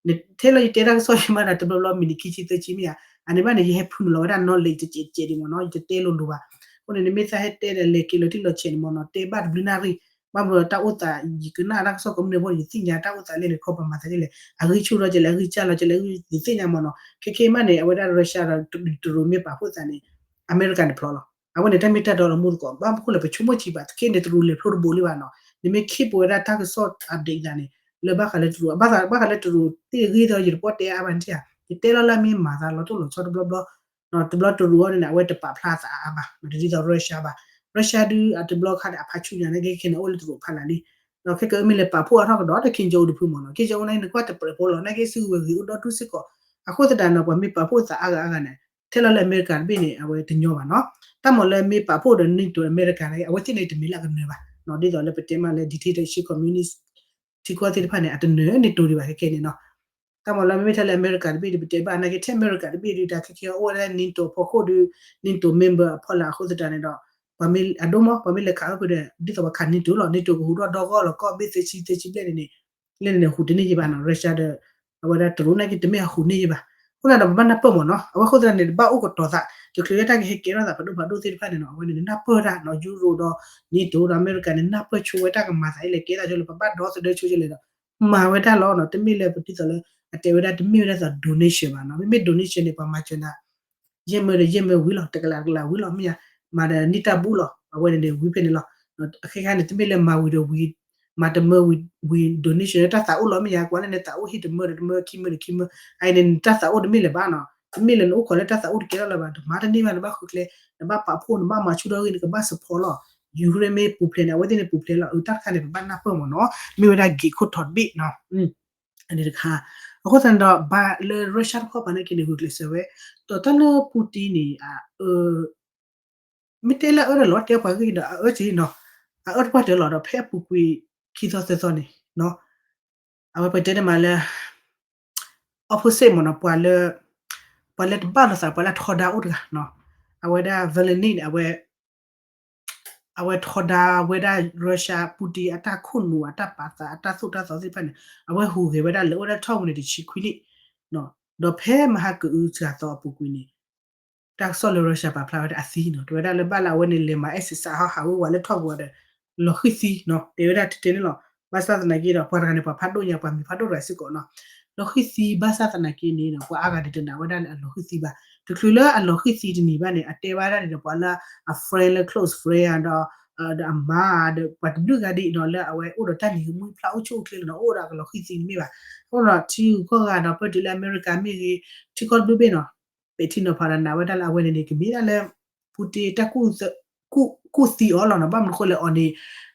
နထဲလၢယတဲတၢ်ကစီၣ်ယမၤဒၣ်တဘျီဘျီ မံးနံးခံဆံသၢဆံမ့ၢ်ဧါ, အန့ၣ်ဘၣ်န့ၣ် ယဟဲဖုနုာ်လီၤဝဲဒၣ် knowledge တစဲးတစဲးဒံးမ့ၢ်နီၤ, ယတတဲလိၤလိၤဘၣ်, အဃိန့ၣ် နမ့ၢ်သးဟဲတဲဒီး လဲၤက့ၤလီၤတံၢ်လီၤဆဲးန့ၣ်မ့ၢ်နီၤ, တဲဘၣ်တဘျုးနၣ်ရံၣ်, ဘၣ်မနုၤတၢ်အိၣ်သး ယကနၣ်တၢ်ကစီၣ်ကိးမုၢ်နံၤဖိန့ၣ် ယသ့ၣ်ညါတၢ်အိၣ်သးလဲၣ်န့ၣ် ခီပမၤသးဒ်လဲၣ်, အဂံၢ်ဆူၣ်ထီၣ်ကလဲၣ် အဂံၢ်စၢ်လီၤကလဲၣ် ယသ့ၣ်ညါမ့ၢ်နီၤ, ခဲခဲမးန့ၣ် အဝဲဒၣ် Russia ဒီးတရူးမ့ၢ်ပာ်ဖှိၣ်သးန့ၣ် အမဲရကၤန့ၣ်ဖျိလီၤ, အဝဲန့ၣ် တၢ်မ့ၢ်တၢ်တီလီၤ မိၢ်သကိး, ဘၣ်မနုၤအဃိလဲၣ် ပဆိကမိၣ်ဆံးဘၣ်သ့ၣ်န့ၣ် တရူးလဲၤဖျိတဘိလံဘၣ်နီၤ, နမ့ၢ်ခ့ၣ်ပဝဲဒၣ်တၢ်ကစီၣ် update သးန့ၣ် လၢဘၣ်ဃးလၢတရူး ဘၣ်ဃးလၢတရူးသ့ၣ်ဂ့ၢ်ဒီး ယတပီၢ်တဲအါဘၣ်န့ၣ်ဧါ, ယတဲလီၤလၢအမ့ၢ်မၤသးလီၤတိၢ်လီၤဆီတဘျီဘျီ တဘျီတရူးအီၤန့ၣ် အဝဲတပာ်ဖျါသးအါဘၣ်, ဒ်သိး Russia ဘၣ်, Russia ဒုးအတဘျီခါန့ၣ် အဖးဆူညါန့ၣ် ခဲခဲန့ၣ် အိၣ်လၢတရူးဖးလၢ်လံ, ဒီးခဲကမ့ၢ်လဲၤပာ်ဖှိၣ်အါထီၣ်ကဒီး Kim Jong Un တဖုမ့ၢ်နီၤ, Kim Jong Un န့ၣ် နကွၢ်တပြဲးဖိလီၤ နာ်က့စုကဝဲၤဂ့ၤအိၣ်ဒီဒူၣ်စ့ၢ်ကီး, အဃိသတးန့ၣ် ပှၤမ့ၢ်ပာ်ဖှိၣ်သးအါဂၤအါဂၤန့ၣ် ထဲလီၤလၢအမဲရကၤတဘ့ၣ်န့ၣ် အဝဲတညီဘၣ်နီၤ, တၢ်မ့ၢ်လၢမ့ၢ်ပာ်ဖှိၣ်ဒီး NATO အမဲရကၤန့ၣ် အဝဲသ့ၣ်န့ၣ်တမ့ၢ်လၢအကနၢၤဘၣ်, ဒ်သိးလၢပတဲမးလၢ dictatorship communist ထံကီၢ်သ့ၣ်တဖၣ်န့ၣ် အတနၢၤ NATO ဒံးဘၣ်ခဲခဲန့ၣ်နီၤ, တၢ်မ့ၢ်လၢမ့မ့ၢ်ထဲလၢအမဲရကၤတဘ့ၣ်ဒီး ပတဲဘၣ်နာ်က့ ထဲအမဲရကၤတဘ့ၣ်ဒီး တၢ်ခဲခဲအအိၣ်ဝဲဒၣ် NATO ဖီခိၣ်ဒီး NATO member အဖီလာ်အဃိသတးန့ၣ်ဒီး ပှၤမ့ၢ်အဒိမ့ၢ် ပှၤမ့ၢ်လဲၤခးအီၣ်ဖုဒီး ဒ်သိးပှၤခး NATO လီၤ, NATO ကဟူးထီၣ်ဒီဂီၢ်လီၤ ကီၢ်ဘ့ၣ်သၢဆံသၢဆံဘျဲၣ်န့ၣ်န့ၣ် လၢန့ၣ်န့ၣ် ဟူးတန့ၢ်ယံၤဘၣ်နီၤ, Russia ဒီး အဝဲဒၣ်တရူးနာ်က့ တမ့ၢ်အဟူးန့ၢ်ယံၤဘၣ်, အဃိသတးဒီး ပဘၣ်နၢ်ပၢၢ်မ့ၢ်နီၤ, အဝဲအဃိသတးန့ၣ် တဘၣ်အိၣ်ကတီၤသး တချုးလၢတၢ်ကဟဲကဲထီၣ်သးဖးဒိၣ်ဖးဒိၣ်သ့ၣ်တဖၣ်န့ၣ်နီၤ, အဝဲန့ၣ် နၢ်ပၢၢ်တၢ်နီၤ Euro ဒီး NATO ဒီးအမဲရကၤန့ၣ် နၢ်ပၢၢ်ဆိဝဲတၢ်ကမၤသးအံၤလဲၣ် ကဲထီၣ်ဆိလၢပဘၣ်ဒီသဒၢဆိကလဲၣ်ဒီး မၤဝဲတၢ်လီၤနီၤ, တမ့ၢ်လၢပဒ်သိးလၢ အတဲဝဲဒၣ်တမ့ၢ်ဝဲဒၣ်သိး donation ဘၣ်နီၤ, မ့မ့ၢ် donation န့ၣ် ပှၤမၤစၢၤနၤ ယဲၢ်မၢဒီးယဲၢ်မၢဝံၤလီၤ, တကလးတကလးဝံၤလီၤ, မ့ၢ်ယါ မၤဒီးနံၣ်တၢ်ဘူၣ်လီၤ, အဝဲန့ၣ်န့ၣ် ဝံၤဖဲန့ၣ်လီၤ, အခဲခါန့ၣ် တမ့ၢ်လၢမၤဝံၤဒီးဝံၤ မၤတမၢဝံၤ donation လၢတၢ်သးအိၣ်လီၤမ့ၢ်ယါ ကွၢ်လၢနသးအိၣ်ဟ့ၣ်တမၢဒီးတမၢ ခံမၢဒီးခံမၢ အအံၤန့ၣ် နတၢ်သးအိၣ်တမ့ၢ်လၢၤဘၣ်နီၤ တမ့ၢ်လၢနအိၣ်ခိးလၢတၢ်သးအိၣ်တကဲထီၣ်လၢၤဘၣ် နမၤတန့ၢ်ဘၣ် နဘၣ်ဃုကျဲ နဘၣ်ပာ်ဖှိၣ် နဘၣ်မၤဆူၣ်ထီၣ်ဂ့ၢ် နကဘၣ် support လီၤ Ukraine မ့ၢ်ပူၤဖျဲးန့ၣ် အဝဲသ့ၣ်န့ၣ်ပူၤဖျဲးလီၤ အတၢ်တခါန့ၣ် ပဘၣ်နၢ်ပၢၢ်မ့ၢ်နီၤ မ့ၢ်ဝဲဒၣ် ဂ့ၤခိၣ်ထီးတဘ့ၣ်နီၤ အန့ၣ်တခါ အဃိသတးန့ၣ်ဒီး ဘၣ်လၢ Russia တခီပၤန့ၣ်က့န့ၣ် ဂုာ်ကျဲးစၢးဝဲ ဒီးတၢ်လၢ Putin န့ၣ် အ မ့ၢ်တဲလၢအအၢဒီးလီၤ တဲပှၤဂ့ၢ်ဒီး အအၢက့နီၤ အအၢတပှၢ်တၢၢ်လီၤ ဒီးဖဲအပူၤကွံာ်ခံသီသၢသီန့ၣ် အဝဲပတဲန့ၣ်မးလၢ opposite မ့ၢ်နီၤ ပှၤလၢ ပှၤလၢတဘၣ်လိာ်သး ပှၤလၢထီဒါအိၣ်တဂၤနီၤ အဝဲဒၣ် Volodymyr န့ၣ် အဝဲ အဝဲထီဒါဝဲဒၣ် Russia Putin အတၢ်ခိၣ်နူာ် အတၢ်ပာ်သး အတၢ်သိၣ်တၢ်သီသ့ၣ်တဖၣ်န့ၣ် အဝဲဟူးဂဲၤဝဲဒၣ်လၢအိၣ်ဒၣ်ထီၣ်ပူၤန့ၣ် တဆံခွံနံၣ် ဒီးဖဲမဟါကအုစှၤသီအပူၤကွံာ်န့ၣ် တၢ်ကစီၣ်လၢ Russia ပာ်ဖျါဝဲဒၣ်အသံနီၤ တဲဝဲဒၣ်လၢဘၣ်လၢအဝဲန့ၣ် လဲၤမၤအဲၣ်စံးစးဟီဟးဝ့ၤဝးလၢထီၣ်ပူၤဒီး လီၤဃံၢ်သံနီၤ တဲဝဲဒၣ်တတဲန့ၣ်လီၤ ဘၣ်ဆၣ်သနာ်က့ဒီး ပှၤတဂၤန့ၣ် ပှၤဖးဒိၣ်ညါ ပှၤမံၤဖးဒိၣ်တဂၤစ့ၢ်ကီးနီၤ လီၤဃံၢ်သံ ဘၣ်ဆၣ်သနာ်က့န့ၣ်ဒီး ပှၤအါဂၤဒုးတနာ်ဝဲဒၣ်လၢအလီၤဃံၢ်သံဘၣ် တချုးလၢအလီၤဃံၢ်သံတနံၤဘၣ်န့ၣ် အတဲဘၣ်ဒၣ်န့ၣ်ဒီး ပှၤလၢအ friend လၢ close friend ဒီး ဒီးအမါဒီး ပှၤတဘျုးဂၤဒ်နီၤ လၢအဝဲအိၣ်ဒီးတၢ်နံၤကမှံဖျါအိၣ်ဆူၣ်အိၣ်ချ့ကဒီး အိၣ်ဒီးအကလီၤဃံၢ်သံတမ့ၢ်ဘၣ် အဃိဒီး ထံဂုၤကီၢ်ဂၤဒီး ပၢၢ်တုၤလၢအမဲရကၤမ့ၢ်ဂ့ၤ ထံကီၢ်တဘျုးဘ့ၣ်နီၤ ပဲာ်ထံနီၤဖးဒီးနာ်ဝဲဒၣ်လၢအဝဲန့ၣ်န့ၣ် ကမ့ၢ်ဒၣ်လၢ Putin တၢ်ကူၣ်သံအီၤလီၤနီၤ ဘၣ်မနုၤဃိလဲၣ်အီၤန့ၣ်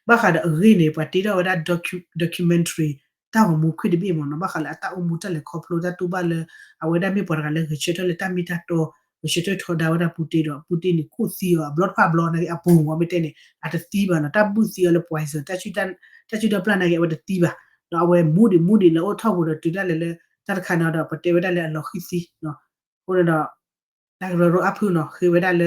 ဘၣ်ဃးဒီးအဂ့ၢ်န့ၣ် ပှၤတ့ထီၣ်ဝဲဒၣ် docu- documentary တၢ်ဂီၤမူခွံတဘ့ၣ်မ့ၢ်နီၤ ဘၣ်ဃးလၢအတၢ်အိၣ်မူတၢ်လဲၤခီဖျိတၢ်တူၢ်ဘၣ်လၢ အဝဲဒၣ်မ့ၢ်ပှၤတဂၤလၢဂဲၤဆၢထၢၣ်လၢတၢ်မ့ၢ်တၢ်တီ ဂဲၤဆၢထၢၣ်ထီဒါဝဲဒၣ် Putin ဒီး Putin န့ၣ် ကူၣ်သံအီၤ အဘျီတဖၣ်အဘျီနာ်က့ အပူၤမ့ၢ်မ့ၢ်တဲန့ၣ် အတသံဘၣ်နီၤ တၢ်ဘူၣ်သံအီၤလၢ poison တၢ်စုၣ်တၢ်ပျၢ်နာ်က့ အဝဲတသံဘၣ် ဒီးအဝဲမူဒံးမူဒံးလၢအိၣ်ထီၣ်ပူၤဒီးတုၤဒၣ်လဲာ်လၢ တၢ်တခါန့ၣ်ဒီး ပတဲဝဲဒၣ်လၢအလီၤဃံၢ်သံ အဃိန့ၣ်ဒီး တၢ်ကရၢကရိအါဖုၣ်နီၤ ဃ့ဝဲဒၣ်လၢ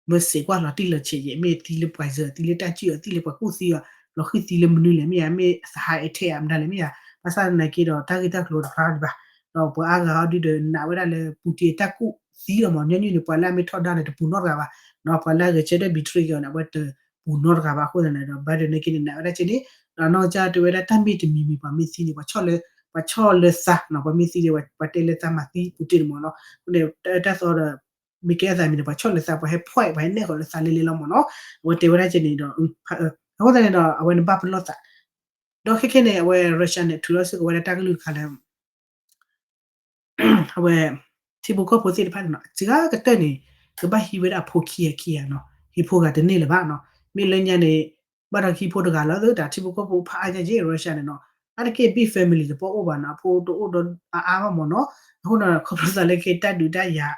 မ့ၢ်စံးကွၢ်လီၤတံၢ်လီၤဆဲးယဲၢ် မ့ၢ်သံလၢ poison သံလၢတၢ်စုၣ်အီၤ သံလၢပှၤကူၣ်သံအီၤ လီၤဃံၢ်သံလၢမနုၤလဲၣ်မ့ၢ်ဧါ မ့ၢ် heart attack ဧါ မတၤလဲၣ်မ့ၢ်ဧါ ဘၣ်ဆၣ်သနာ်က့ဒီး တၢ်ဂ့ၢ်တၢ်ကျိၤတဖျါဒံးဘၣ် ဒီးပှၤအါဂၤအီၤဒုဒီးနာ်ဝဲဒၣ်လၢ Putin တၢ်ကူၣ်သံလီၤမ့ၢ် ညီနုၢ်န့ၣ် ပှၤလၢအမ့ၢ်ထီဒါန့ၣ် တပူၤနီတဂၤဘၣ် ဒီးပှၤလၢအဂဲၤဆၢထၢၣ် betray က့ၤအီၤန့ၣ် အဝဲတပူၤနီတဂၤဘၣ် အဃိသတးန့ၣ်ဒီး Biden နာ်က့န့ၣ် နာ်ဝဲဒၣ်က့န့ၣ် ဒီးနီၢ်ကစၢ်တဲဝဲဒၣ်တၢ်မ့ၢ်တမံၤမံၤ ပှၤမ့ၢ်သံန့ၣ် ပှၤဆီၣ်လၢ ပှၤဆီၣ်လၢသးနီၤ ပှၤမ့ၢ်သံန့ၣ် ပှၤတဲလၢသးမၤသံ Putin န့ၣ်မ့ၢ်နီၤ အဃိန့ၣ် တၢ်သီဒီး မ့ၢ်ကဲအသးမံၤန့ၣ် ပှၤဆီၣ်လၢသး ပှၤဟဲဖှဲး ပှၤဟဲနဲၣ်ဃီၤလၢသးလဲလဲလီၤမ့ၢ်နီၤ အဝဲတဲဝဲဒၣ်က့န့ၣ်ဒီး အဃိသတးန့ၣ်ဒီး အဝဲန့ၣ်ဘၣ်ပလီၢ်သး ဒီးခဲခဲန့ၣ် အဝဲ Russia န့ၣ် ထုးထီၣ်စ့ၢ်ကီးဝဲဒၣ်တၢ်ကလုၢ်တခါလၢ အဝဲ ထံဖိကီၢ်ဖိသ့ၣ်တဖၣ်န့ၣ်နီၤ စှၤကတၢၢ်န့ၣ် ကဘၣ်ဟံးဝဲဒၣ်အဖိခံဂၤခံဂၤနီၤ ဟံးဖိဂၤတန့ၢ်လၢၤဘၣ်နီၤ မ့ၢ်လၢညါန့ၣ် ဘၣ်ဒီးဟံးဖိတဂၤလီၤ သတးထံဖိကီၢ်ဖိဖးအါညါက့ Russia န့ၣ်နီၤ အါတက့ၢ် big family တပီၢ်အိၣ်ဘၣ်နီၤ အဖိတအိၣ်ဒီးအါအါဘၣ်မ့ၢ်နီၤ အဃိန့ၣ် ခီဖျိသးလၢခဲတၢ်ဒုးတၢ်ယၤ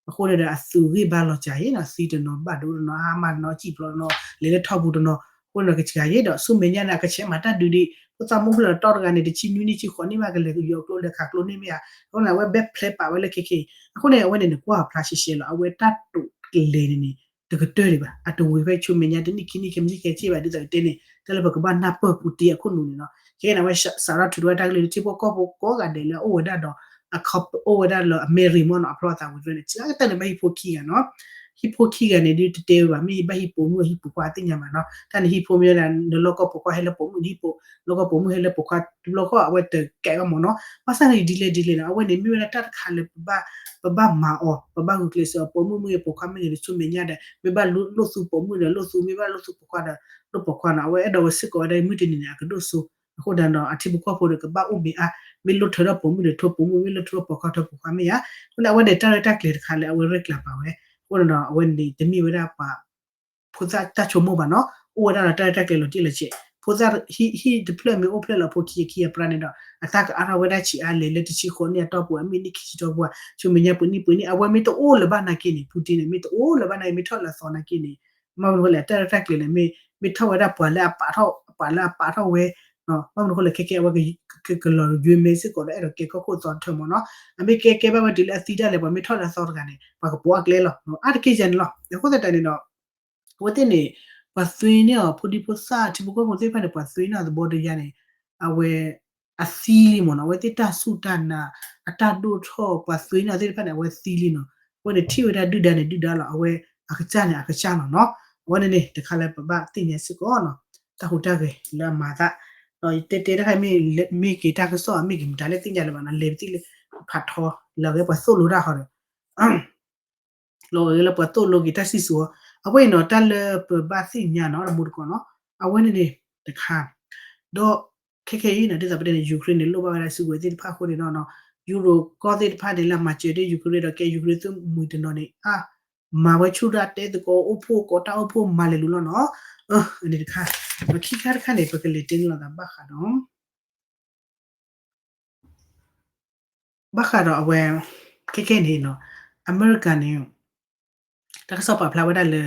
အဃိန့ၣ်ဒီးအသုးဂံၢ်ဘါလီၤစှၤအံၤနီၤ သံတနီၤ ဘၣ်ဒိတနီၤ အါမးတနီၤ စံၣ်ဖျိးတနီၤ လဲၤလၢထီပူၤတနီၤ အဃိန့ၣ်ဒီးကစှၤယ့ၣ်ဒီး ဆူမဲာ်ညါန့ၣ် အကဆဲးမၤတၢ်ဒုးဒံး ဖိသၣ်မူဖျၢၣ်တီတဂၤန့ၣ် တဆံနွံနံၣ်ဆံဃိးနံၣ်မး ကလဲၤကယီၤကျိလဲၤခးကျိန့ၢ်မ့ၢ်ဧါ အဃိန့ၣ် အဝဲဘဲဖျဲးပာ်ဝဲလၢခဲခဲအံၤ အဃိန့ၣ် အဝဲန့ၣ်န့ၣ် ကွၢ်ဖျါရှဲရှဲလီၤ အဝဲတၢ်တိာ်တကလဲာ်န့ၣ်န့ၣ် တကတၢၢ်ဒံးဘၣ် အတဝံၤဖဲဆူမဲာ်ညါတနံၣ်ခံနံၣ်ခဲမုၢ်ဆ့ၣ်ကဲစ့ၢ်ဘၣ် ဒ်သိးကတဲန့ၣ် တၢ်လၢပကဘၣ်နၢ်ပၢၢ်ပူၤတ့အခိၣ်နူာ်န့ၣ်နီၤ ခဲခဲန့ၣ် အဝဲစးထီၣ်ထုးထီၣ်ဝဲတၢ်ကလုၢ်လၢထံဖိကီၢ်ဖိကိးဂၤဒဲးလၢအအိၣ်ဝဲဒၣ်ဒီး အခီ အိၣ်ဝဲဒၣ်လၢအမဲရံမ့ၢ်နီၤ အဖျီအသးဝံၤတဖျၢၣ်န့ၣ် စှၤကတၢၢ်န့ၣ် ဘၣ်ဟံးဖိခံဂၤနီၤ ဟံးဖိခံဂၤန့ၣ် ဒုတတဲဝဲဘၣ် မ့ၢ်ဘၣ်ဟံးပိာ်မုၣ်ဟံးပိာ်ခွါသ့ၣ်ညါဘၣ်နီၤ တၢ်န့ၣ်ဟံးဖိမ့ၢ်ဝဲဒၣ် နလီၢ်ကီၢ်ပိာ်ခွါဟဲလၢပိာ်မုၣ်န့ၣ်ဟံးပိာ် လီၢ်ကီၢ်ပိာ်မုၣ်ဟဲလၢပိာ်ခွါ တဘျီဃီအဝဲတကဲဘၣ်မ့ၢ်နီၤ ဘၣ်ဆၣ်န့ၣ်ဒ်လဲၣ်ဒ်လဲၣ်နီၤ အဝဲန့ၣ်မ့ၢ်ဝဲဒၣ်တၢ်တခါလၢပဘၣ် ပဘၣ်မၤအီၤ ပဘၣ်ဂုာ်ကျဲးစၢးအီၤ ပိာ်မုၣ်မ့ၢ်ဂ့ၤ ပိာ်ခွါမ့ၢ်ဂ့ၤ လၢဆူမဲာ်ညါဒီး မ့ၢ်ဘၣ်လိၣ်သူပိာ်မုၣ်ဒီးလိၣ်သူ မ့ၢ်ဘၣ်လိၣ်သူပိာ်ခွါဒီး လိၣ်ပိာ်ခွါနီၤ အဝဲအဲၣ်ဒိးဝဲစ့ၢ်ကီးဝဲဒၣ်မုၢ်တနံၤန့ၣ် အကဒိၣ်စိ အဃိသတးဒီး အထံဖိကီၢ်ဖိဒီးကဘၣ်အိၣ်မ့ၢ်အါ မ့ၢ်လိၣ်ထီၣ်ဒီးပိာ်မုၣ်ဒီးထိပိာ်မုၣ် မ့ၢ်လိၣ်ထီၣ်ဒီးပိာ်ခွါထိပိာ်မုၣ်မ့ၢ်ဧါ အဃိန့ၣ် အဝဲန့ၣ်တၢ်ရဲၣ်တၢ်ကျဲၤတခါလၢအဝဲရဲၣ်ကျဲၤပာ်ဝဲ အဃိန့ၣ်ဒီး အဝဲန့ၣ်တမ့ၢ်ဝဲဒၣ်ပှၤ ဖိသၣ်တၢ်ဆိကမိၣ်ဘၣ်နီၤ အိၣ်ဝဲဒၣ်ဒီးတၢ်ရဲၣ်တၢ်ကျဲၤလီၤတံၢ်လီၤဆဲး ဖိသၣ်ဟံၣ်တဖျၢၣ်မ့ၢ်အိၣ်ဖျဲၣ်လီၤ ဖိခံဂၤခံဂၤပြးန့ၣ်ဒီး အတၢ်ကအါထီၣ်ဝဲဒၣ်ဆံးအါလဲၣ် လၢတဆံဃိးနံၣ်အတီၢ်ပူၤ အမ့ၢ်နံၣ်ခံဆံတီၢ်ပူၤ ဆူမဲာ်ညါပှဲၤနံၣ်ပှဲၤနံၣ် အဝဲမ့ၢ်တအိၣ်လၢၤဘၣ်နာ်က့န့ၣ် Putin န့ၣ် မ့ၢ်တအိၣ်လၢၤဘၣ်နာ်က့ မ့ၢ်ထီၣ်လၢအသီနာ်က့န့ၣ် ဘၣ်မနုၤဃိလဲၣ် တၢ်ရဲၣ်တၢ်ကျဲၤန့ၣ် မ့ၢ်ထီၣ်ဝဲဒၣ်ပှၤလၢအပာ်ထီၣ် ပှၤလၢအပာ်ထီၣ်ဝဲ ဘၣ်မနုၤဃိလဲၣ် ခဲကဲအဝဲကလီၤယွဲမ့ၢ်စ့ၢ်ကီးဒီးအဲၣ်ဒိးကဲကီၢ်ခိၣ်သီထၢမ့ၢ်နီၤ အမ့ၢ်ကဲကဲဘၣ်ဝဲတုၤလၢအသံတၢ်လဲၣ် ပှၤမ့ၢ်ထီၣ်လၢအသီတဂၤန့ၣ် ပှၤကပိာ်အကျဲလီၤ အါတက့ၢ်ယၤန့ၣ်လီၤ အဃိသတးန့ၣ်ဒီး အဝဲသ့ၣ်န့ၣ် ပှၤသွံန့ၢ်အီၤ ဖိဒံဖိသၣ် ထံဖိကီၢ်ဖိသ့ၣ်တဖၣ်န့ၣ် ပှၤသွံန့ၢ်အီၤသဘီတယါန့ၣ် အဝဲ အသံလံမ့ၢ်နီၤ အဝဲသ့ၣ်တၢ်စူၢ်တၢ်နာ် အတၢ်ဒိၣ်ထီၣ် ပှၤသွံန့ၢ်အီၤသ့ၣ်တဖၣ်န့ၣ် အဝဲသံလံနီၤ အဝဲန့ၣ်ထံၣ်ဝဲဒၣ်ဒုၣ်ဒါန့ၣ်ဒုၣ်ဒါလီၤ အဝဲအကစၢ်န့ၣ်အကစၢ်လီၤနီၤ အဝဲန့ၣ်န့ၣ် တခါလၢပဘၣ်သ့ၣ်ညါစ့ၢ်ကီးနီၤ တၢ်ဟူးတၢ်ဂဲၤလၢအမၤသး ဒီးယတဲတဲတခါမ့ၢ်ဂ့ၤတၢ်ကစီၣ် မ့ၢ်ဂ့ၤမတၤလၢသ့ၣ်ညါလၢၤဘၣ်နီၤ လဲၤပသံၣ်လၢ ဖးထီ လၢအဂ့ၤပှၤသိၣ်လိတၢ်ဃီဒီး လီၤဂ့ၤလၢပှၤသိၣ်လိက့ၤတၢ်စံၣ်စိၤအီၤ အဝဲအံၤနီၤ တၢ်လၢပဘၣ်သ့ၣ်ညါနီၤ တမူတကိးနီၤ အဝဲန့ၣ်န့ၣ် တခါ ဒီးခဲခဲအံၤန့ၣ် ဒ်သိးပတဲန့ၣ် Ukraine န့ၣ် လိၣ်ဘၣ်ဝဲဒၣ်စုကဝဲၤသ့ၣ်တဖၣ်အဃိန့ၣ်ဒီး ယူရိၤကီၢ်သ့ၣ်တဖၣ်န့ၣ် လၢအမၤစၢၤဒ် Ukraine ဒီးကဲ Ukraine သုးမုၢ်တနီၤန့ၣ် အါ မၤဝဲဆူၣ်ဒၣ်တဲသကိးအိၣ်ဖှိၣ်ကိးတၢ်အိၣ်ဖှိၣ်မၤလဲၤလူၤလီၤနီၤ. အန့ၣ်တခါ, ဒီးခံခါတခါန့ၣ် ပကလဲၤတဲန့ၢ်လိာ်သးဘၣ်ဃးဒီး ဘၣ်ဃးဒီးအဝဲ ခဲခဲန့ၣ်နီၤ အမဲရကၤန့ၣ် တၢ်ကစီၣ်ပာ်ဖျါဝဲဒၣ်လၢ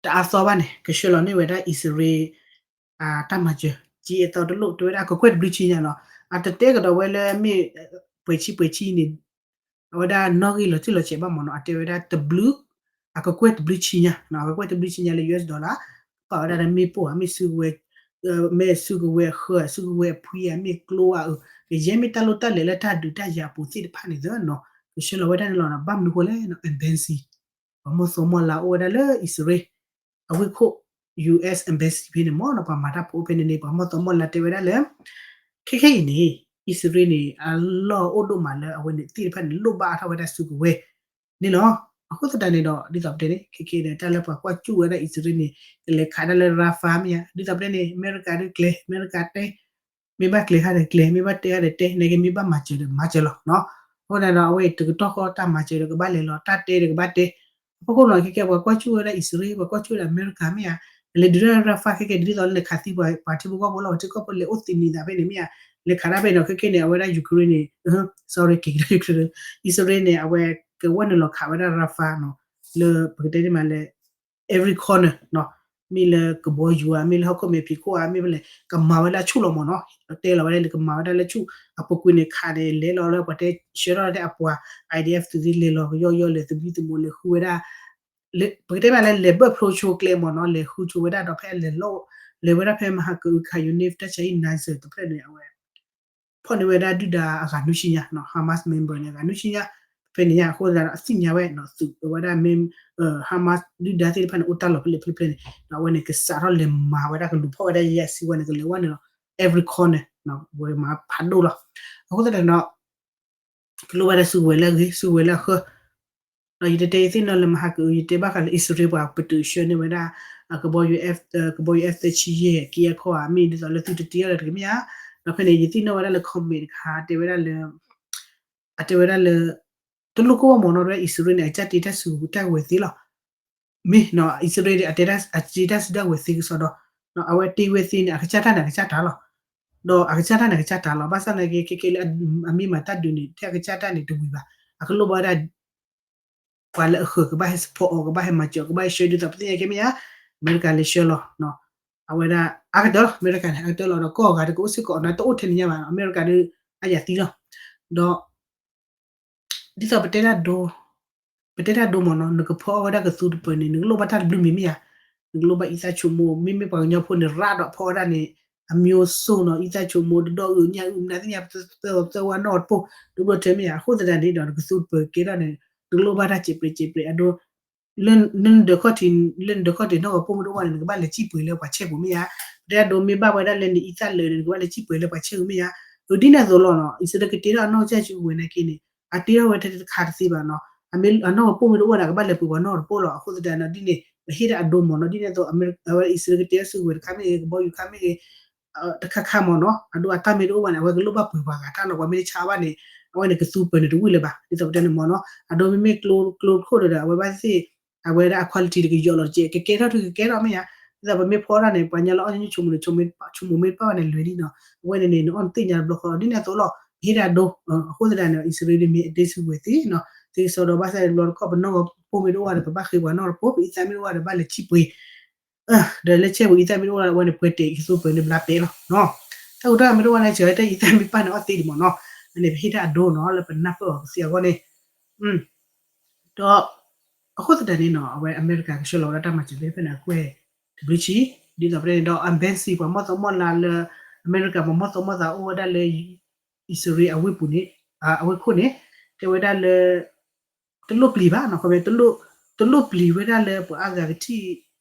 တအါသီဘၣ်န့ၣ် ကဆှၢလီၤန့ၢ်ဝဲဒၣ်အံၣ်စရ့လး တၢ်မၤစၢၤ ကံအသီတလိၣ် တဲဝဲဒၣ်အကကွဲၢ်တဘျုးဆံညါနီၤ အတတဲကဒီးဝဲလၢမ့ၢ် ပှဲၤဆံပှဲၤဆံန့ၣ် အဝဲဒၣ်နီၣ်ဂံၢ်လီၤတံၢ်လီၤဆဲးဘၣ်မ့ၢ်နီၤ အတဲဝဲဒၣ်တဘျုး အကကွဲၢ်တဘျုးဆံညါ အကကွဲၢ်တဘျုးဆံညါလၢ US dollar ပာ်ဝဲဒၣ်လၢမ့ၣ်ပိၢ်ဧါ မ့ၢ်စုကဝဲၤ မ့ၢ်စုကဝဲၤဃၢၤ စုကဝဲၤအဖှံဧါ မ့ၢ်ကျိဧါ အၢ ကယဲၢ်မ့ၢ်တၢ်လိၣ်တၢ်လဲၤလၢတၢ်ဒုးတၢ်ယၤအပူၤသ့ၣ်တဖၣ်န့ၣ်သၢနီၤ ကဆှၢလီၤဝဲဒၣ်န့ၣ်လီၤ. ဘၣ်မနုၤဃိလဲၣ် embassy ပှၤမီၢ်သီမီၢ်လါအိၣ်ဝဲဒၣ်လၢအံၣ်စရ့လး အဝ့ၢ်ခိၣ် US embassy ဖဲန့ၣ်မ့ၢ်နီၤ ပှၤမၤတၢ်ဖိအိၣ်ဖဲန့ၣ်န့ၣ် ပှၤမီၢ်သီမီၢ်လါတဲဝဲဒၣ်လၢ ခဲခဲအံၤန့ၣ် အံၣ်စရ့လးန့ၣ် အလီၢ်အိၣ်ဒိၣ်မးလၢအဝဲန့ၣ်သ့ၣ်တဖၣ်န့ၣ် လိၣ်ဘၣ်အါထီၣ်ဝဲဒၣ်စုကဝဲၤန့ၣ်လီၤ. အဃိသတးန့ၣ်ဒီး ဒ်သိးပတဲန့ၣ် ခဲခဲန့ၣ် တၢ်လၢပှၤကွၢ်စူၣ်ဝဲဒၣ်အံၣ်စရ့လးန့ၣ် ကလဲၤခးဒၣ်လၢ Rafah မ့ၢ်ဧါ ဒ်သိးပတဲန့ၣ် အမဲရကၤဒုးကျဲၤ အမဲရကၤတဲ မ့ၢ်ဘၣ်ကျဲၤခါဒီးကျဲၤ မ့ၢ်ဘၣ်တဲခါဒီးတဲ နက့မ့ၢ်ဘၣ်မၤစၢၤဒီးမၤစၢၤလီၤနီၤ. အဃိသတးဒီး အဝဲတကတီၢ်ဃီတၢ်မၤစၢၤဒီးကဘၣ်လဲၤလီၤ တၢ်တဲဒီးကဘၣ်တဲ အဖီခိၣ်နီၤ ခဲကဲပှၤကွၢ်စူၣ်ဝဲဒၣ်အံၣ်စရ့လး ပှၤကွၢ်စူၣ်ဝဲဒၣ်အမဲရကၤမ့ၢ်ဧါ လဲၤဒုးဒၣ် Rafah ခဲကဲဒ်သိးလၢလဲၤခးသံပှၤ ပှၤထံဖိကီၢ်ဖိလီၤ ပှၤထံကီၢ်ဖိလဲၤအိၣ်သ့န့ၢ်သးဖဲန့ၣ်မ့ၢ်ဧါ လဲၤခးဒၣ်ဖဲန့ၣ် ခဲကဲန့ၣ် အဝဲဒၣ် Ukraine န့ၣ် sorry က့ၤကဒါ Ukraine အံၣ်စရ့လးန့ၣ် အဝဲကဝဲၢ်နုာ်လီၤခးဝဲဒၣ် Rafah နီၤ လၢပကတဲန့ၣ်မးလၢ every corner နီၤ မ့ၢ်လၢကဘီယူၤဧါ မ့ၢ်လၢဟီၣ်ခိၣ်မဲာ်ဖံးခိၣ်ဧါ မ့ၢ်လၢ ကမၤဝဲလၢအဆူၣ်လီၤမ့ၢ်နီၤ တဲလီၤဝဲဒၣ်လၢကမၤဝဲဒၣ်လၢဆူၣ် အပူၤကွံာ်န့ၣ်ခးန့ၣ် လဲၤလီၤလၢပှၤတဲဆှၢထီၣ်လၢအပှၤ IDF သုးသ့ၣ်လဲၤလီၤကယီကယီလဲၤသမံသမိးလဲၤဃုဝဲဒၣ် ပကတဲမးလၢလဲၤဘၢၣ်ဖျိဆိကျဲမ့ၢ်နီၤ လဲၤဃုဆိဝဲဒၣ်ဒီးဖဲလဲၤလီၤ လဲၤဝဲဒၣ်ဖဲမဟါကအု ခးယူၤန့ၣ် တၢ်ဆါဟံၣ် Nasser တဖျၢၣ်န့ၣ် အဝဲ ဖီၣ်န့ၢ်ဝဲဒၣ်ဒုၣ်ဒါအဂၤနွံဆံညါနီၤ Hamas member န့ၣ် အဂၤနွံဆံညါ ဖဲန့ၣ်ညါအဃိသတးဒီး အသ့ၣ်ညါဝဲနီၤ သုးဝဲဒၣ် Hamas ဒုၣ်ဒါသ့ၣ်တဖၣ်န့ၣ် အိၣ်တၢ်လီၢ်ဖဲလဲၣ်ဖဲလဲၣ်ဖဲလဲၣ်န့ၣ် ဒီးအဝဲန့ၣ် ကစးထီၣ်လဲၤမၤဝဲဒၣ်ကလူၤဖီၣ်ဝဲဒၣ်ယဲၢ်ယဲၢ်စံဝဲန့ၣ် ကလဲၤဝဲန့ၣ်လီၤ every corner နီၤ ဝဲမၤဖးဒိၣ်လီၤ အဃိသတးဒီး ကလိၣ်ဘၣ်ဒၣ်စုကဝဲၤလၢအဂ့ၤ စုကဝဲၤလၢအဃၢ ဒီးယတတဲယသ့ၣ်နီၣ်လၢမဟါကအု ယတဲဘၣ်ဃးလၢအံၣ်စရ့လးပှၤပတုာ်ဆှၢန့ၢ်ဝဲဒၣ် ကဘီယူၤ ကဘီယူၤ F သၢဆံယဲၢ် က့အခီဧါ မ့ၢ်ဒ်သိးလၢသုတတ့အီၤဒီးတကမ့ၢ်ဧါ ဒီးဖဲန့ၣ် ယသ့ၣ်နီၣ်ဝဲဒၣ်လၢ comment တခါ တဲဝဲဒၣ်လၢ အတဲဝဲဒၣ်လၢ တလိၣ်ကိၢ်ဘၣ်မ့ၢ်နီၤ အံၣ်စရ့လးန့ၣ် အကစၢ်တ့တၢ်စုကဝဲၤတၢ်ဝဲၤသ့လီၤ မ့ၢ်နီၤ အံၣ်စရ့လးန့ၣ် အတ့တၢ်စုတၢ်ဝဲၤသ့ကစီဒီး အဝဲတ့ဝဲသ့န့ၣ် အကစၢ်တၢ်န့ၣ် အကစၢ်တၢ်လီၤ ဒီးအကစၢ်တၢ်န့ၣ် အကစၢ်တၢ်လီၤ ဘၣ်ဆၣ်သနာ်က့ ခဲကဲလၢအမ့ၢ်မၤတၢ်ဒုးန့ၣ် ထဲအကစၢ်တၢ်န့ၣ်တဝံၤဘၣ် အကလိၣ်ဘၣ်ဝဲဒၣ် ပှၤလၢအဃၢၤကဘၣ်ဟဲ support အီၤ ကဘၣ်ဟဲမၤစၢၤအီၤ ကဘၣ်ဟဲဆှၢဒ်သိးပသ့ၣ်ညါကဲမ့ၢ်ဧါ အမဲရကၤလဲၤဆှၢလီၤ အဝဲဒၣ် အါကတၢၢ်လီၤ အမဲရကၤန့ၣ် အါကတၢၢ်လီၤ ဒီးကီၢ်အဂၤတကအိၣ်စ့ၢ်ကီး နတအိၣ်ထဲန့ၣ်ညါဘၣ် အမဲရကၤဒီး အါယၤသံလီၤ ဒီး ဒ်သိးပတဲတၢ်ဒိ ပတဲတၢ်ဒိမ့ၢ်နီၤ နကဖီအီၣ်ဝဲဒၣ်ကသူတပၢၤန့ၣ် နကလိၣ်ဘၣ်တၢ်တဘျုးမံၤမ့ၢ်ဧါ နကလိၣ်ဘၣ်အံသၣ်ဆိကမိၣ် မ့မ့ၢ်ပှၤကညီဖိန့ၣ် ရးဒီးဖီအီၣ်ဝဲဒၣ်န့ၣ် အမျိုးစုနီၤ အံသၣ်ဆိကမိၣ် တဒီအုၣ်ညၣ်အုၣ် မနုၤသ့ၣ်ညါ သၢဝဲနီၢ်တပိၢ် တဘျီထဲမ့ၢ်ဧါ အဃိသတးန့ၣ်ဒီး နကသူတပၢၤကဲထီၣ်န့ၣ် နကလိၣ်ဘၣ်တၢ်စဲးပြဲးစဲးပြဲး အဒိ လၢနဒၢးခီၣ်ထံး လၢနဒၢးခီၣ်ထံးနီၢ်ကီၢ်ပိၢ်မ့ၢ်တအိၣ်ဘၣ်န့ၣ် နကဘၣ်လဲၤစံၣ်ပှ့ၤလၢပှၤဆဲၣ်ပူၤမ့ၢ်ဧါ ပတဲအဒိမ့ၢ်ဘၣ်ဝဲဒၣ်လၢနအံသၣ်လၢာ်န့ၣ် နကဘၣ်လဲၤစံၣ်ပှ့ၤလၢပှၤဆဲၣ်ပူၤမ့ၢ်ဧါ အဒ်န့ၣ်အသိးလီၤနီၤ အံၣ်စရ့လးကတ့ထီၣ်အနီၢ်ကစၢ်စုကဝဲၤနာ်က့န့ၣ် အတ့ထီၣ်ဝဲထဲတခါတသ့ဘၣ်နီၤ အနီၢ်ကီၢ်ပိၢ်မ့ၢ်တအိၣ်ဘၣ်န့ၣ် အကဘၣ်လဲၤပှ့ၤပှၤနီၢ်တပိၢ်လီၤ အဃိသတးန့ၣ်ဒ်န့ၣ် ပဟ့ၣ်ဒၣ်အဒိမ့ၢ်နီၤ ဒ်န့ၣ်အသိး အဝဲအံၣ်စရ့လးကတ့ထီၣ်စုကဝဲၤတခါမ့ၢ်ဂ့ၤ ကဘီယူၤခါမ့ၢ်ဂ့ၤ တခါခါမ့ၢ်နီၤ အဒိအတၢ်မ့ၢ်တအိၣ်ဘၣ်န့ၣ် အဝဲကလိၣ်ဘၣ်ပှ့ၤပှၤဂၤတၢ်နီၤ ပှၤမ့ၢ်တဆါဘၣ်န့ၣ် အဝဲန့ၣ်ကသူပၢၤန့ၣ်တဝံၣ်လၢၤဘၣ် ဒ်သိးပတဲန့ၣ်မ့ၢ်နီၤ အဒိမ့မ့ၢ်ကျိကျိခိၣ်ဒီး အဝဲဘၣ်သ့ၣ် အဝဲဒၣ်အ quality တကယီလီၤတကဲ ကကဲထီၣ်ထုကကဲထီၣ်မ့ၢ်ဧါ ဒ်သိးပမ့ၢ်ဖီအီၣ်တၢ်န့ၣ် ပှၤညီလၢအီၣ်ညိဆိကမိၣ်န့ၣ် ဆိကမိၣ်မ့ၢ်တဘၣ်ဘၣ်န့ၣ် လွဲၤလံနီၤ အဝဲန့ၣ်န့ၣ် နအီၣ်နသ့ၣ်ညါတဘျီဃီ ဒ်န့ၣ်အသိးလီၤ ပဟ့ၣ်ဒၣ်အဒိ အဃိသတးန့ၣ် အံၣ်စရ့လးမ့ၢ်အတ့စုကဝဲၤသ့နီၤ သ့ကစီဒီးဘၣ်ဆၣ်တဘျီတခီၣ် ပနီၢ်ကီၢ်ပိၢ်မ့ၢ်တအိၣ်ဘၣ်ဒီး ပဘၣ်ဃ့ပှၤနီၢ်တပိၢ် ပအံသၣ်မ့ၢ်တအိၣ်ဘၣ်ဒီး ဘၣ်လဲၤစံၣ်ပှ့ၤ ဒီးလၢဆဲၣ်ပူၤအံသၣ်မ့ၢ်တအိၣ်ဘၣ်ဒီး အဝဲန့ၣ်ပှဲၤတဲာ်အံၤကသူပၢၤန့ၣ်ဘျါပဲာ်လီၤနီၤ တၢ်ဟူးတၢ်ဂဲၤမ့ၢ်တအိၣ်ဘၣ်န့ၣ် စၢၤတၢ်အံသၣ်မ့ၢ်ပၣ်န့ၣ်အီၣ်သ့ဒံးမ့ၢ်နီၤ အန့ၣ်ပဟ့ၣ်ဒၣ်အဒိနီၤ လၢပနၢ်ပၢၢ်အီၤကသ့အဂီၢ်န့ၣ် ဒီး အဃိသတးန့ၣ်နီၤ အဝဲအမဲရကၤကဆှၢလီၤဝဲဒၣ်တၢ်မၤစၢၤသ့ၣ်တဖၣ်န့ၣ် အကွဲၢ်တဘျုးဆံ ဒ်သိးပတဲန့ၣ်ဒီး embassy ပှၤမီၢ်သီမီၢ်လါလၢ အမဲရကၤပှၤမီၢ်သီမီၢ်သးအိၣ်ဝဲဒၣ်လၢ အံၣ်စရ့လးအဝ့ၢ်ပူၤန့ၣ် အဝ့ၢ်ခိၣ်န့ၣ် တဲဝဲဒၣ်လၢ တလိၣ်ပျံၤဘၣ်နီၤ ခီ တလိၣ်ပျံၤဝဲဒၣ်လၢပှၤအါဂၤကထံၣ်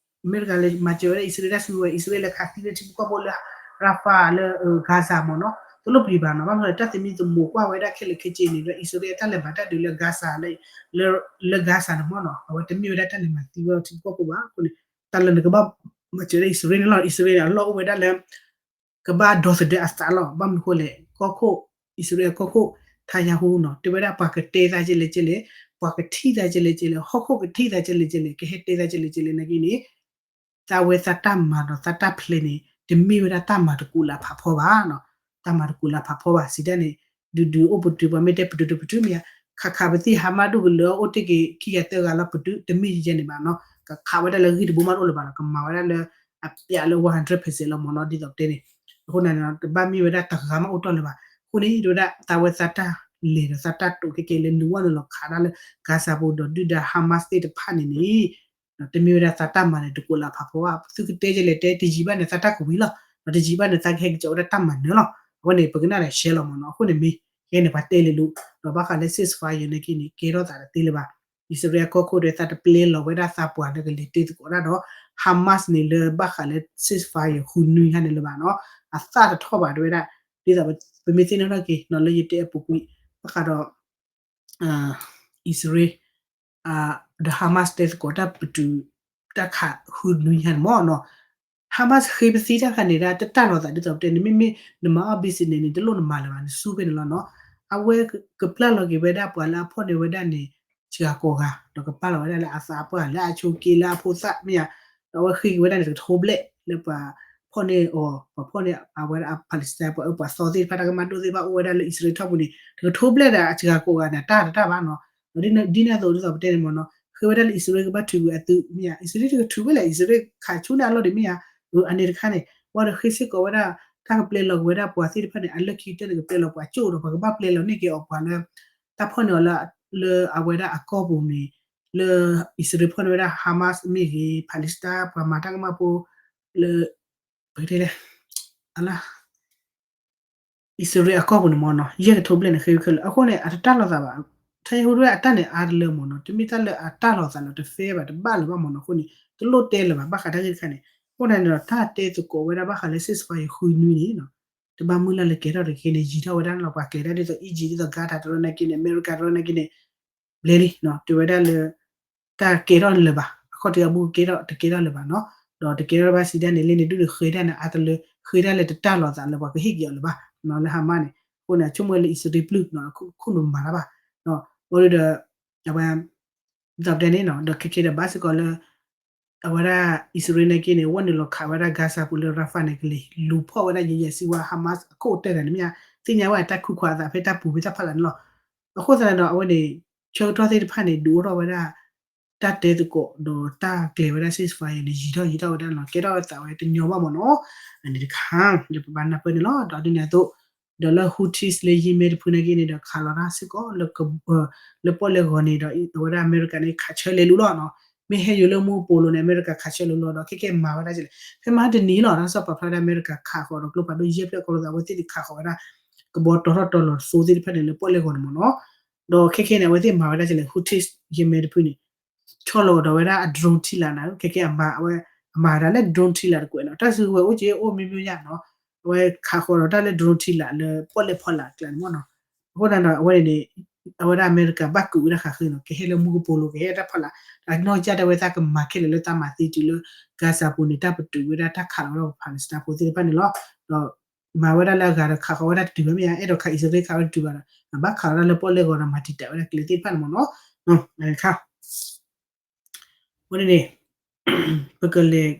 အမဲရကၤလၢမၤစၢၤဝဲဒၣ်အံၣ်စရ့လးတၢ်စုကဝဲၤ အံၣ်စရ့လးလဲၤခးသံလၢထံဖိကီၢ်ဖိလၢ Rafah လၢ Gaza မ့ၢ်နီၤ တလိၣ်ပျံၤဘၣ်နီၤ ဘၣ်မနုၤလဲၣ် တၢ်သမံသမိးကွၢ်ဝဲဒၣ်ခဲလၢာ်ခဲဆ့န့ၣ်ဒီး အံၣ်စရ့လးတၢ်လဲၤမၤတၢ်ဒုးလၢ Gaza လၢ လၢ Gaza န့ၣ်မ့ၢ်နီၤ အဝဲတမ့ၢ်ဝဲဒၣ်တၢ်လဲၤမၤသံဝဲထံဖိကီၢ်ဖိဘၣ်အဃိန့ၣ် တၢ်လၢနကဘၣ်မၤစၢၤဒၣ်အံၣ်စရ့လးန့ၣ်လီၤ အံၣ်စရ့လးန့ၣ် အလီၢ်အိၣ်ဝဲဒၣ်လၢ ကဘၣ်ဒီသဒၢအသးလီၤ. ဘၣ်မနုၤဃိလဲၣ် ကီၢ်ခိၣ် အံၣ်စရ့လးကီၢ်ခိၣ် ထါယၤဟူနီၤ တဲဝဲဒၣ်ပှၤကတဲသးကဲလဲၣ်ကဲလဲၣ်, ပှၤကထံၣ်သးကဲလဲၣ်ကဲလဲၣ်, ဟီၣ်ခိၣ်ကထံၣ်သးကဲလဲၣ်ကဲလဲၣ်, ကဟဲတဲသးကဲလဲၣ်ကဲလဲၣ်နာ်က့န့ၣ် သးဝဲသးတၢ်မၤဒီးသးတၢ်ဖျဲးန့ၣ် တမ့ၢ်ဝဲဒၣ်တၢ်မၤတကူးလၢဖးဖီဘၣ်နီၤ, တၢ်မၤတကူးလၢဖးဖီဘၣ် စံးတၢ်န့ၣ် ဒုးဒုးအိၣ်ပတုာ် ပှၤမ့ၢ်တဲပတုာ်တပတုာ်မ့ၢ်ဧါ, ခးခးပသံၣ် ဟါမးဒိၣ်ကလၢအိၣ်တ့ၢ်က့ၤခံဂၤသၢဂၤလီၤ ပတုာ်တမ့ၢ်ယဲန့ၣ်ဘၣ်နီၤ, ကခးဝဲဒၣ်လၢဂံၢ်တဘိမးတအိၣ်လၢၤဘၣ်နီၤ, ကမၤဝဲဒၣ်လၢ အပျးလၢ one hundred percent လီၤမ့ၢ်နီၤ ဒ်သိးပတဲန့ၣ်, အဃိန့ၣ် တဘၣ်မ့ၢ်ဝဲဒၣ်တဂၤမးအိၣ်တ့ၢ်လၢၤဘၣ်, အဃိန့ၣ် တဲဝဲဒၣ်သးဝဲသးတၢ်လဲၤဒီးသးတၢ်တိာ်ခဲကဲလၢနုာ်ဝဲနုာ်လီၤခးဒၣ်လၢ Gaza ပူၤဒီးဒုၣ်ဒါ Hamas သ့ၣ်တဖၣ်န့ၣ်န့ၣ် တမ့ၢ်ဝဲဒၣ်သးတၢ်မၤန့ၣ် တကူးလၢဖးဖီဘၣ်, သုကတဲကဲလဲၣ်တဲ တယံာ်ဘၣ်န့ၣ် သးတၢ်ကဝံၤလီၤ, ဒီးတယံာ်ဘၣ်န့ၣ် သးကဟဲက့ၤကၠီဝဲဒၣ်တၢ်မၤနၢၤလီၤ, အဝဲန့ၣ် ပကနၣ်ဒီးရှဲလီၤမ့ၢ်နီၤ, အဃိန့ၣ်မ့ၢ် ကဲန့ၣ်ပှၤတဲလၢလိၤ, ဒီးဘၣ်ဃးလၢ ceasefire နာ်က့န့ၣ် ကဲထီၣ်သးတသ့လၢၤဘၣ်, အံၣ်စရ့လးကီၢ်ခိၣ်ဒီးသးတပျဲလီၤဝဲဒၣ်သးပှၤလၢကလဲၤတဲသကိးတၢ်ဒီး Hamas န့ၣ်လၢဘၣ်ဃးလၢ ceasefire ဃုနွံဟါန့ၣ်လၢၤဘၣ်နီၤ, အသၣ်တထီၣ်ဘၣ်တဲဝဲဒၣ်, ဒ်သိးပမ့ၢ်သ့ၣ်နီၣ်ထီၣ်က့ၤနီၤ လၢယတဲအပူၤကွံာ် ဘၣ်ဃးဒီး အံၣ်စရ့လး ဒီး Hamas တဲသကိးတၢ်ပတုာ် တၢ်ခးဃုနွံဟါန့ၣ်မ့ၢ်နီၤ, Hamas ဃ့ပသံတၢ်ခါန့ၣ်ဒၣ် တတၢ်လီၤသးဒ်သိးပတဲန့ၣ် မ့မ့ၢ်နမၤအီၣ် business န့ၣ် နတလိၣ်နမၤလၢၤဘၣ် နဆူဖဲန့ၣ်လီၤနီၤ, အဝဲကပျၢ်လီၤက့ၤဝဲဒၣ်ပှၤလၢအဖီၣ်န့ၢ်ဝဲဒၣ်န့ၣ် စှၤကိးဂၤ ဒီးကပာ်လီၤဝဲဒၣ်လၢအသးပှၢ်လၢအဆိးက့လၢအဖိသၣ်မ့ၢ်ဧါ, ဒီးအဝဲဃ့က့ၤဝဲဒၣ်န့ၣ် တကထိဘျဲၣ်လၢပှၤဖီၣ်န့ၢ်အီၤ ပှၤဖီၣ်န့ၢ်အဝဲဒၣ် Palestine ပှၤအၢပှၤသီသ့ၣ်တဖၣ် တၢ်ကမၣ်ဒိၣ်သ့ၣ်တဖၣ်အိၣ်ဝဲဒၣ်လၢအံၣ်စရ့လးထီၣ်ပူၤန့ၣ် တကထိဘျဲၣ်ဒီးအစှၤကိးဂၤန့ၣ် တၢ်တတၢ်ဘၣ်နီၤ, ဒီးဒ်န့ၣ်အသိးဒ်သိးပတဲန့ၣ်မ့ၢ်နီၤ ဃ့ဝဲဒၣ်လၢအံၣ်စရ့လးကဘၣ်ထုးကွံာ်အသုးမ့ၢ်ဧါ, အံၣ်စရ့လးတကထုးဝဲလဲၣ် အံၣ်စရ့လးခးဆူန့ၣ်အလီၢ်ဒံးမ့ၢ်ဧါ, အန့ၣ်တခါန့ၣ် ဝဲဒီးဃ့စ့ၢ်ကီးဝဲဒၣ် တၢ်ကပျဲလီၤက့ၤဝဲဒၣ်ပှၤသ့ၣ်တဖၣ်န့ၣ် အလၢခံကတၢၢ်န့ၣ် ကပျဲလီၤပှၤကၠိၣ်ဒီး ပှၤကဘၣ်ပျဲလီၤန့ၢ်က့ၤအီၤပှၤလၢ တၢ်ဖီၣ်န့ၢ်အီၤလၢ လၢအဝဲဒၣ်အကီၢ်ပူၤန့ၣ် လၢအံၣ်စရ့လးဖီၣ်န့ၢ်ဝဲဒၣ် Hamas မ့ၢ်ဂ့ၤ Palestine ပှၤမၤတၢ်ကမၣ်ဖိ လၢ ပကတဲလဲၣ် အလၢ အံၣ်စရ့လးအကီၢ်ပူၤန့ၣ်မ့ၢ်နီၤ ယဲၢ်ကထိဘျဲၣ်န့ၣ် ဃ့ဝဲခဲလၢာ် အဃိန့ၣ် အတတၢ်လီၤသးဘၣ်, ထါယဟူဒဝဲအတၢ်န့ၣ်အါတလၢမ့ၢ်နီၤ တမ့ၢ်တၢ်လၢအတၢ်လီၤသးလၢတ fair ဘၣ် တဘၣ်လၢၤဘၣ်မ့ၢ်နီၤ အဃိန့ၣ် တလိၣ်တဲလၢၤဘၣ် ဘၣ်ဃးတၢ်ဂ့ၢ်တခါန့ၣ်, အဃိန့ၣ်ဒီး တၢ်တဲသကိးဝဲဒၣ်ဘၣ်ဃးလၢ ceasefire ဃုနွံန့ၣ်နီၤ တဘၣ်မုၢ်လၢ်လၢကဲထီၣ်တက့ၢ်န့ၣ် ယံာ်ထီၣ်ဝဲဒၣ်န့ၣ်လီၤ ပှၤကျဲၤတၢ်ဒ်သိး Egypt ဒ်သိး Qatar တရၢနာ်က့န့ၣ် အမဲရကၤတရၢနာ်က့န့ၣ် ဘျဲလံနီၤ တဲဝဲဒၣ်လၢ တၢ်ကဲထီၣ်လၢၤဘၣ် အခီၣ်ထံးအဘူးကဲထီၣ် တကဲထီၣ်လၢၤဘၣ်နီၤ, ဒီးတကဲထီၣ်ဘၣ်စံးဒၣ်န့ၣ် လၢန့ၣ်ဒုးဒီးဃ့ဒၣ်န့ၣ် အါတလၢ ဃ့ဒၣ်လၢတတၢ်လီၤသးလၢပှၤကဟ့ၣ်က့ၤအီၤလၢၤဘၣ်နီၤ လၢ Hamas န့ၣ်, အဃိန့ၣ် အဆိကမိၣ်လၢအံၣ်စရ့လးပျုၢ်နီၤ ခိၣ်နူာ်မၤတၢ်ဘၣ်, အဃိဒီး အဝဲ ဒ်သိးပတဲန့ၣ်နီၤ ဒီးခဲကဲဒီးဘၣ်စ့ၢ်ကီးလၢ အဝဲဒၣ်အံၣ်စရ့လးနာ်က့န့ၣ် ဝဲနုာ်လီၤခးဝဲဒၣ် Gaza ပူၤလၢ Rafah န့ၣ် ကလံၤလူၤဖီၣ်ဝဲဒၣ်ယဲယဲစံးဝဲ Hamas အခိၣ်အတၢၢ်တဂၤန့ၣ်မ့ၢ်ဧါ, သ့ၣ်ညါဝဲအတၢ်ခုခွးအသးဖဲတၢ်ပူၤဖဲတၢ်ဖီလာ်န့ၣ်လီၤ, အဃိသတးဒီးအဝဲန့ၣ် ဆၢကတီၢ်သ့ၣ်တဖၣ်န့ၣ် ဒုးအိၣ်ထီၣ်ဝဲဒၣ် တၢ်တဲသကိးဒီးတၢ်ကျဲၤဝဲဒၣ် ceasefire န့ၣ် ယံာ်ထီၣ်ယံာ်ထီၣ်ဝဲဒၣ်နီၤ ကဲထီၣ်ဝဲသးဝဲတညီဘၣ်မ့ၢ်နီၤ, အန့ၣ်တခါ လၢပဘၣ်နၢ်ပၢၢ်န့ၣ်လီၤ ဒီးဒ်န့ၣ်အသိး ဒီးလၢ Houthis လၢ Yemen တဖုနာ်က့န့ၣ်ဒီး ခးလီၤတၢ်စ့ၢ်ကီး လၢပီၣ်လဲၣ်ဂီၤန့ၣ်ဒီး အဝဲဒၣ်အမဲရကၤန့ၣ် ခးဆၢလဲၤလူၤလီၤနီၤ, မ့ၢ်ဟဲယိာ်လၢမူကပိာ်လိၤန့ၣ် အမဲရကၤခးဆၢလဲၤလူၤလီၤဒီး ခဲကဲမၤဝဲဒၣ်ကလဲၣ် ဖဲမဟါတနံၤလီၤ တၢ်ကစီၣ်ပာ်ဖျါဒၣ်အမဲရကၤခးဃီၤဒီးကျိဖးဒိၣ်ယဲၢ်ဖျၢၣ်ခီလိာ်သး အဝဲသ့ၣ်န့ၣ်ခးဃီၤဝဲဒၣ် ကဘီတီထီၣ်တီလီၤသိသ့ၣ်တဖၣ်န့ၣ် လၢပီၣ်လဲၣ်ဂီၤန့ၣ်မ့ၢ်နီၤ, ဒီးခဲကဲန့ၣ် အဝဲသ့ၣ်မၤဝဲဒၣ်ကလဲၣ် Houthis Yemen တဖုန့ၣ် ဆီလီၤဒီးဝဲဒၣ်အ drone ထံလာ်န့ၣ် ခဲကဲအမၤဝဲ အမၤဒၣ်လၢ drone ထံလာ်တကွဲးနီၤ တၢ်စုကဝဲၤအိၣ်က့ၤအိၣ်မ့ၢ်မ့ၢ်ယါနီၤ, အဝဲခးဃီၤဒီးတၢ်လၢ drone ထံလာ်လၢပီၣ်လဲၣ်ဖီလာ်အကျါန့ၣ်မ့ၢ်နီၤ, အဃိသတးဒီးအဝဲန့ၣ်န့ၣ် အဝဲဒၣ်အမဲရကၤဘၣ်ကုာ်ဝဲဒၣ်ဃးဃ့နီၤ ကဟဲလၢမူကပိာ်လိၤ ကဟဲတၢ်ဖီလာ် အနီၢ်ကစၢ်ဒၣ်ဝဲသးကမၤခဲလၢာ်လၢတၢ်မၤသံတုၤလၢ Gaza ပူၤန့ၣ် တၢ်ပတုာ်ဝဲဒၣ်တၢ်ခးလီၤဝဲဒၣ်ပှၤ Palestine ဖိသ့ၣ်တဖၣ်န့ၣ်လီၤ, ဒီး မၤဝဲဒၣ်လၢအဂၤဒီးခးဃီၤဝဲဒၣ်တတုၤဘၣ်မ့ၢ်ဧါ အဲၣ်ဒိးခးအံၣ်စရ့လးခးဝဲတတုၤဘၣ်ဒီး ဘၣ်ခးလီၤဒၣ်လၢပီၣ်လဲၣ်ဂီၤဒီးမၤတံာ်တာ်ဝဲဒၣ်ကျဲသ့ၣ်တဖၣ်န့ၣ်မ့ၢ်နီၤ, အခါ ဝဲန့ၣ်န့ၣ် ပကလဲၤ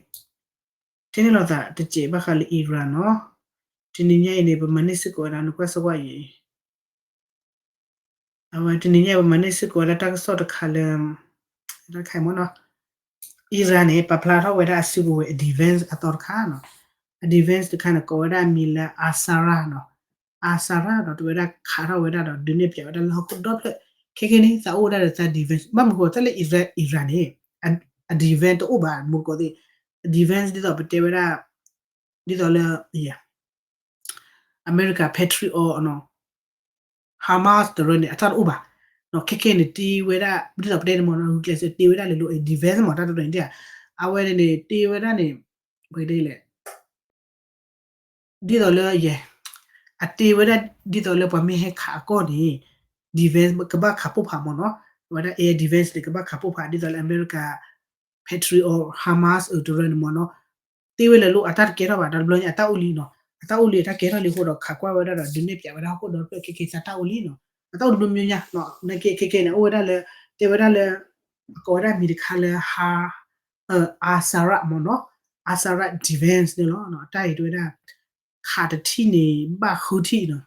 ထဲန့ၣ်လိာ်သးတစဲးဘၣ်ဃးလၢ Iran နီၤ, တနံၤညါအံၤန့ၣ် ပမၤန့ၢ်စ့ၢ်ကီးဝဲဒၣ်နကွၢ်စ့ၢ်ကီးအံၤ အဝဲတနံၤညါအံၤ ပမၤန့ၢ်စ့ၢ်ကီးဝဲဒၣ်တၢ်ကစီၣ်တခါလၢ တၢ်ခါအံၤမ့ၢ်နီၤ Iran န့ၣ် ပာ်ဖျါထီၣ်ဝဲဒၣ်အစုကဝဲၤ အ defense အသီတခါနီၤ, အ defense တခါန့ၣ် ကိးဝဲဒၣ်မံၤလၢ Asara နီၤ, Asara ဒီးတဝဲဒၣ်ခးထီၣ်ဝဲဒၣ်ဒီး ဒုးနဲၣ်ပၠးဝဲဒၣ်လၢဟီၣ်ခိၣ်ဒီဖျၢၣ်, ခဲကဲန့ၣ် သးအိၣ်ဝဲဒၣ်ဒီးသး defense ဘၣ်မနုၤဃိ တၢ်လၢ Iran န့ၣ် အ defense တအိၣ်ဘၣ် မူတကိးသ့ၣ်, အ defense ဒ်သိးပတဲဝဲဒၣ် ဒ်သိးလၢ အမဲရကၤ Patriot နီၤ Hamas တရၢန့ၣ် အတၢ်တအိၣ်ဘၣ်, ခဲကဲန့ၣ် တ့ဝဲဒၣ် ဒ်သိးပတဲန့ၣ်မ့ၢ်နီၤ ဂုာ်ကျဲးစၢးတ့ဝဲဒၣ်လၢလိၤ defense မ့ၢ် တၢ်တရၢန့ၣ် အဝဲန့ၣ်န့ၣ် တ့ဝဲဒၣ်န့ၣ် ပကတဲလဲၣ် ဒ်သိးလၢယဲ အတ့ဝဲဒၣ်ဒ်သိးလၢပှၤမ့ၢ်ဟဲခးအကီၢ်န့ၣ် defense ကဘၣ်ခးပိၢ်ဖးမ့ၢ်နီၤ, အဝဲဒၣ် air defense န့ၣ် ကဘၣ်ခးပိၢ်ဖး ဒ်သိးလၢအမဲရကၤ Patriot Hamas အတရၢန့ၣ်မ့ၢ်နီၤ, တ့ဝဲလၢၤလိၤ အတၢ်တကဲထီၣ်ဘၣ် ဒီးတဘျီညါအတၢ်အိၣ်လံနီၤ, အတၢ်အိၣ်လံအတၢ်ကဲထီၣ်လံအဃိဒီး ခးကွၢ်ဝဲဒၣ်ဒီး ဒုးနဲၣ်ပၠးဝဲဒၣ်ဟီၣ်ခိၣ်ဒီဖျၢၣ် ခဲကဲသးတၢ်အိၣ်လံနီၤ. အတၢ်အိၣ်တဘျုးမံၤညါနီၤ ခဲကဲန့ၣ် အိၣ်ဝဲဒၣ်လၢ တဲဝဲဒၣ်လၢ အကိးဝဲဒၣ်မံၤတခါလၢ Asara မ့ၢ်နီၤ, Asara Defense န့ၣ်လီၤ. အတၢ်အံၤတဲဝဲဒၣ် ခးတထံၣ်န့ၣ် ဘၣ်ဃုထံၣ်နီၤ.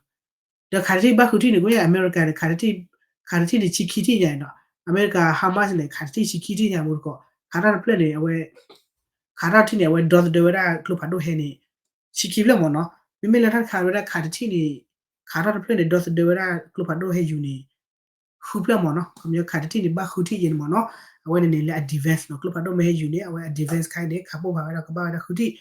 ဒီးခးတထံၣ်ဘၣ်ဃုထံၣ်န့ၣ် ကွၢ်အမဲရကၤန့ၣ် ခးတထံၣ်န့ၣ် ဆံခံထံၣ်ညါနီၤ. အမဲရကၤ Hamas န့ၣ် ခးတထံၣ်ဆံခံထံၣ်ညါမ့ၢ်တကိး ခးထီၣ်တဖျၢၣ်န့ၣ် အဝဲ ခးထီၣ်တထံၣ်န့ၣ် အဝဲဒီသဒၢဝဲဒၣ်ကျိဖးဒိၣ်ဟဲန့ၣ် ဆံခံဖျၢၣ်မ့ၢ်နီၤ. မ့မ့ၢ်လၢတၢ်ခးဝဲဒၣ်ခးတထံၣ်န့ၣ် ခးထီၣ်တဖျၢၣ်န့ၣ် ဒီသဒၢဝဲဒၣ်ကျိဖးဒိၣ်ဟဲယူၤန့ၣ် ဃုဖျၢၣ်မ့ၢ်နီၤ. ခီပညီခးတထံၣ်န့ၣ် ဘၣ်ဃုထံၣ်ယဲန့ၣ်မ့ၢ်နီၤ. အဝဲန့ၣ်န့ၣ်လၢအ defense နီၤ ကျိဖးဒိၣ်မ့ၢ်ဟဲယူၤန့ၣ် အဝဲအ defense ခါအံၤန့ၣ် ခးပိၢ်ဖးဝဲဒၣ်ကဘၣ်ဝဲဒၣ်ဃုထံၣ်, ဒီး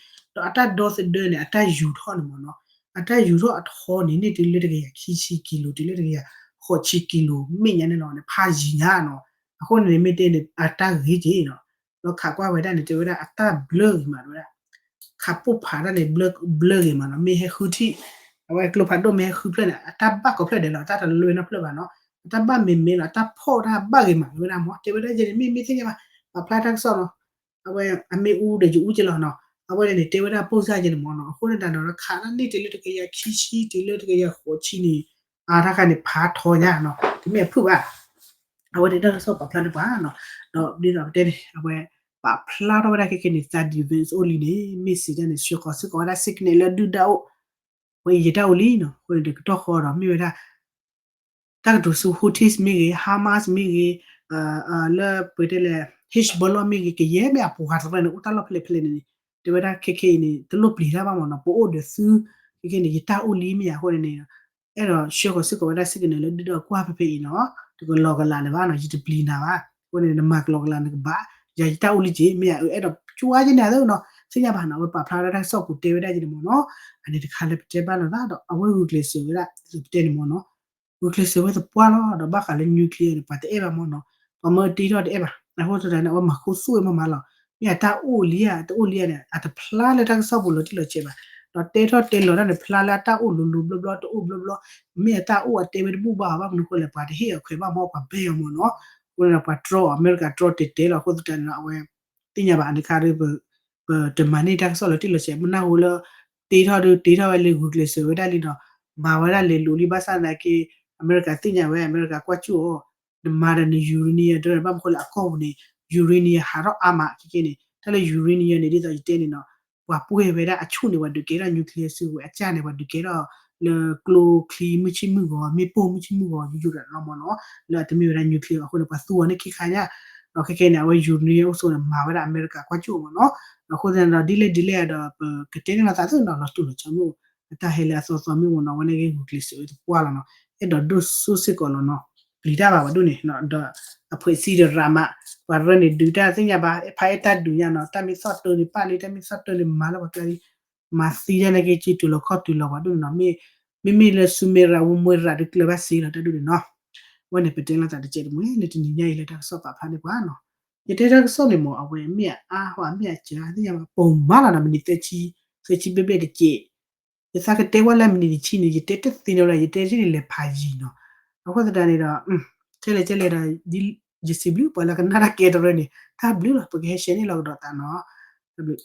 အတၢ်ဒီသဒၢန့ၣ် အတၢ်ယူၤထီၣ်န့ၣ်မ့ၢ်နီၤ, အတၢ်ယူၤထီၣ်အထီန့ၣ် န့ၢ်တုၤလၢတကယၤခံဆံကံလိၤ တုၤလၢတကယၤဃိးဆံကံလိၤ မ့ၢ်ညါန့ၣ်လီၤန့ၣ် ဖးယံၤညါနီၤ. အဃိန့ၣ်န့ၣ် မ့ၢ်တဲန့ၣ် အတၢ်ဂ့ၤက့ၤနီၤ. ဒီးခးကွၢ်ဝဲဒၣ်န့ၣ် တဲဝဲဒၣ်အတၢ်ဘျၢဂ့ၤမး တဲဝဲဒၣ် ခးပိၢ်ဖးတၢ်န့ၣ် ဘျၢဂ့ၤမးနီၤ. မ့ၢ်ဟဲဃုထံၣ် အဝဲကျိဖးဒိၣ်မ့ၢ်ဟဲဃုဖျၢၣ်န့ၣ် အတၢ်ဘၣ်ကိးဖျၢၣ်ဒဲးလီၤ, အတၢ်တလွဲနီတဖျၢၣ်ဘၣ်နီၤ. အတၢ်ဘၣ်မ့ၢ်မ့ၢ်လီၤ အတၢ်ဖီၣ်တၢ်ဘၣ်ဂ့ၤမး တဲဝဲဒၣ်မ့ၢ် တဲဝဲဒၣ်ယဲန့ၣ် မ့ၢ်မ့ၢ်သ့ၣ်ညါဘၣ် ပာ်ဖျါတၢ်ကစီၣ်နီၤ. အဝဲအမ့ၢ်အူဒီးယအူက့လီၤနီၤ. အဝဲန့ၣ်န့ၣ် တဲဝဲဒၣ်ပိၢ်စၢ်ယဲန့ၣ်မ့ၢ်နီၤ. အဃိန့ၣ်တၢ်ဒီးခးတၢ်န့ၢ်တုၤလၢတကယၤခံဆံ တုၤလၢတကယၤဃိးဆံန့ၣ် အါတခါန့ၣ် ဖးထီညါနီၤ တမ့ၢ်အဖုၣ်ဘၣ်. အဝဲန့ၣ်တၢ်ကစီၣ်ပာ်ဖျါန့ၢ်ပှၤနီၤ. ဒီးဒ်သိးပတဲန့ၣ် အဝဲ ပာ်ဖျါထီၣ်ဝဲဒၣ်ခဲကဲန့ၣ် သး defense အိၣ်လံန့ၣ် မ့ၢ်စံးတၢ်န့ၣ် ဆှၢဃီၤစ့ၢ်ကီးဝဲဒၣ် signal လၢဒုၣ်ဒါအိၣ် ဝဲအံၤယတၢ်အိၣ်လံနီၤ. အဃိန့ၣ်ဒီးကတီၢ်ဃီဒီးမ့ၢ်ဝဲဒၣ် တၢ်ကတိၤဆူ Houthis မ့ၢ်ဂ့ၤ Hamas မ့ၢ်ဂ့ၤ လၢပတဲလဲၣ် Hezbollah မ့ၢ်ဂ့ၤ ကယဲၢ်မ့ၢ်အပှၤတရၢန့ၣ် အိၣ်တၢ်လီၢ်ဖဲလဲၣ်ဖဲလဲၣ်န့ၣ်န့ၣ် တဲဝဲဒၣ်ခဲခဲအံၤန့ၣ် တလိၣ်ပျံၤတၢ်ဘၣ်မ့ၢ်နီၤ. ပအိၣ်ဒီးသု ခဲခဲန့ၣ် ယတၢ်အိၣ်လံမ့ၢ်ဧါ. အဃိန့ၣ်န့ၣ် အဲၣ်ဒိးဆှၢဃီၤစ့ၢ်ကီးဝဲဒၣ် signal လၢဒုၣ်ဒါကွၢ်ဖဲဖဲအံၤနီၤ တကလီကလးလၢၤဘၣ်နီၤ ယတပျံၤနၤဘၣ်. အဃိန့ၣ် နမၤကလီကလးနကဘၣ် ယၤယတၢ်အိၣ်လံက့ၤ မ့ၢ်ဧါ အဲၣ်ဒိးကၠူအါယဲန့ၣ်အသိးနီၤ သ့ၣ်ညါဘၣ်နီၤ အဝဲပာ်ဖျါဝဲဒၣ်တၢ်ကစီၣ်ပူၤတဲဝဲဒၣ်ယဲန့ၣ်မ့ၢ်နီၤ. အန့ၣ်တခါလၢပတဲဘၣ်လိာ်သးဒီး အဝဲဂုာ်ကျဲးစၢးဝဲဒၣ် ပတဲန့ၣ်မ့ၢ်နီၤ ဂုာ်ကျဲးစၢးဝဲသပှၢ်လီၤ. ဒီးဘၣ်ဃးလၢ nuclear န့ၣ် ပှၤတအဲၣ်ဘၣ်မ့ၢ်နီၤ ပှၤမၢတ့ထီၣ်တအဲၣ်ဘၣ်. အဃိသတးန့ၣ် အဝဲမၤဃူသိၣ်ဝဲမ့ၢ်မးလီၤ. မ့ၢ်အတၢ်အိၣ်လံဧါ တအိၣ်လံဧါန့ၣ် အတဖျါလၢတၢ်ကစီၣ်ပူၤလီၤတံၢ်လီၤဆဲးဘၣ်. ဒီးတဲထီၣ်တဲလီၤတၢ်န့ၣ် ဖျါလၢအတၢ်အိၣ်လိၤလိၤဘျီဘျီ တအိၣ်ဘျီဘျီ မ့ၢ်အတၢ်အိၣ်အတဲဝဲတဘူၣ်ဘၣ်အီၤ ဘၣ်မနုၤဃိလဲၣ် ပှၤတဟ့ၣ်အီၤခွဲးဘၣ်မ့ၢ် ပှၤဘဲၣ်အီၤမ့ၢ်နီၤ. အဃိန့ၣ်ဒီးပှၤတြီအီၤ အမဲရကၤတြီတဲာ်တဲာ်လီၤ. အဃိသတးန့ၣ်ဒီး အဝဲ သ့ၣ်ညါဘၣ်န့ၣ်ခါဒီး ပတမၤန့ၢ်တၢ်ကစီၣ်လီၤတံၢ်လီၤဆဲး မနၢ်ဟူလၢ တ့ထီၣ်ဒုးတ့ထီၣ်ဝဲလၢဂုာ်ကျဲးစၢးဝဲဒၣ်လံဒီး မၤဝဲဒၣ်လဲၤလိာ်လံ ဘၣ်ဆၣ်သနာ်က့ အမဲရကၤသ့ၣ်ညါဝဲ အမဲရကၤကွၢ်ကၠူၣ်အီၤ နမၤဒီးန uranium ဒၢဘၣ်မနုၤဃိလဲၣ် အကီၢ်ပူၤန့ၣ် uranium ဟးထီၣ်အါမး ခဲကဲန့ၣ် တၢ်လၢ uranium န့ၣ် ဒ်သိးယတဲန့ၣ်နီၤ ပှၤပှဲၤဝဲဒၣ်အဆူၣ်န့ၣ် ပှၤဒုးကဲထီၣ် nuclear စုကဝဲၤ အကၢ်န့ၣ် ပှၤဒုးကဲထီၣ်လၢကျိချံမုၢ်ဆ့ၣ်မုၢ်ဂီၤ မ့ၢ်ပိၢ်မုၢ်ဆ့ၣ်မုၢ်ဂီၤယူၤယူၤဒီးလီၤမ့ၢ်နီၤ. လၢအတမ့ၢ်ဝဲဒၣ် nuclear အဃိန့ၣ် ပှၤသူအီၤန့ၣ်ခံခါညါ ဒီးခဲကဲန့ၣ် အဝဲ uranium အိၣ်ဆိးန့ၣ် မၤဝဲဒၣ်အမဲရကၤကွၢ်ကၠူၣ်မ့ၢ်နီၤ. အဃိသတးန့ၣ်ဒီး ဒ်လဲၣ်ဒ်လဲၣ်ဒီး ပကတဲန့ၢ်လိာ်သးသိးနီၤ လီၤတူၢ်လီၤဆီမ့ၢ် အတၢ်ဟဲလၢအသီသီမ့ၢ်မ့ၢ်နီၤ အဝဲန့ၣ်ဂ့ၤဂုာ်ကျဲးစၢးဝဲသပှၢ်လီၤနီၤ. အဲၣ်ဒိးဒိၣ်စိစ့ၢ်ကီးလီၤနီၤ. ပျံၤတၢ်ဘၣ်ပှၤဒိၣ်န့ၣ် ဒီးအဖှဲးစံဒီးရၤမး ပှၤရၢန့ၣ်ဒုးတၢ်သ့ၣ်ညါဘၣ် ဖးအဲၣ်တၢ်ဒုးညါနီၤ တၢ်မ့ၢ်သီၣ်တၢန့ၣ် ပာ်လံ တၢ်မ့ၢ်သီၣ်တၢန့ၣ် မၤလၢပှၤကျါလံ မၤသံဒၣ်န့ၣ်က့ၤ က့ၤတုၤလီၤခီၣ်တုၤလီၤပှၤဒိၣ်န့ၣ်နီၤ. မ့မ့ၢ်လၢဆူမဲရၤဝူမွဲရၤဒုးကျၢၤဘၣ်စ့လီၤတၢ်ဒိၣ်န့ၣ်နီၤ. အဝဲန့ၣ်ပတဲလိာ်သးတကဲးတမှဲၤလၢတနံၤညါအံၤလၢတၢ်ကစီၣ်ပာ်ဖျါန့ၢ်ပှၤနီၤ. ယတဲတၢ်ကစီၣ်န့ၣ်မ့ၢ် အဝဲမ့ၢ်အါဟီၣ်မ့ၢ်အစှၤသ့ၣ်ညါဘၣ် ပိာ်မးလီၤနီၤ မံးနံးသၢဆံ သၢဆံဘျဲၣ်ဘျဲၣ်တကဲး ယသးကတဲဝဲလၢမံးနံးတဆံန့ၣ် ယတဲတသ့န့ၣ်ဝဲဒၣ် ယတဲတန့ၣ်လဲၤဖးယံၤနီၤ. အဃိသတးန့ၣ်ဒီး ကဲလဲၣ်ကဲလဲၣ်ဒီး ယစံးဘျုးပှၤလၢကနၣ်တၢ်ကဲတရၢန့ၣ် တၢ်ဘျုးလီၤ ပကဟဲရှဲန့ၣ်လီၤကဒီးသးနီၤ. တၢ်ဘျုး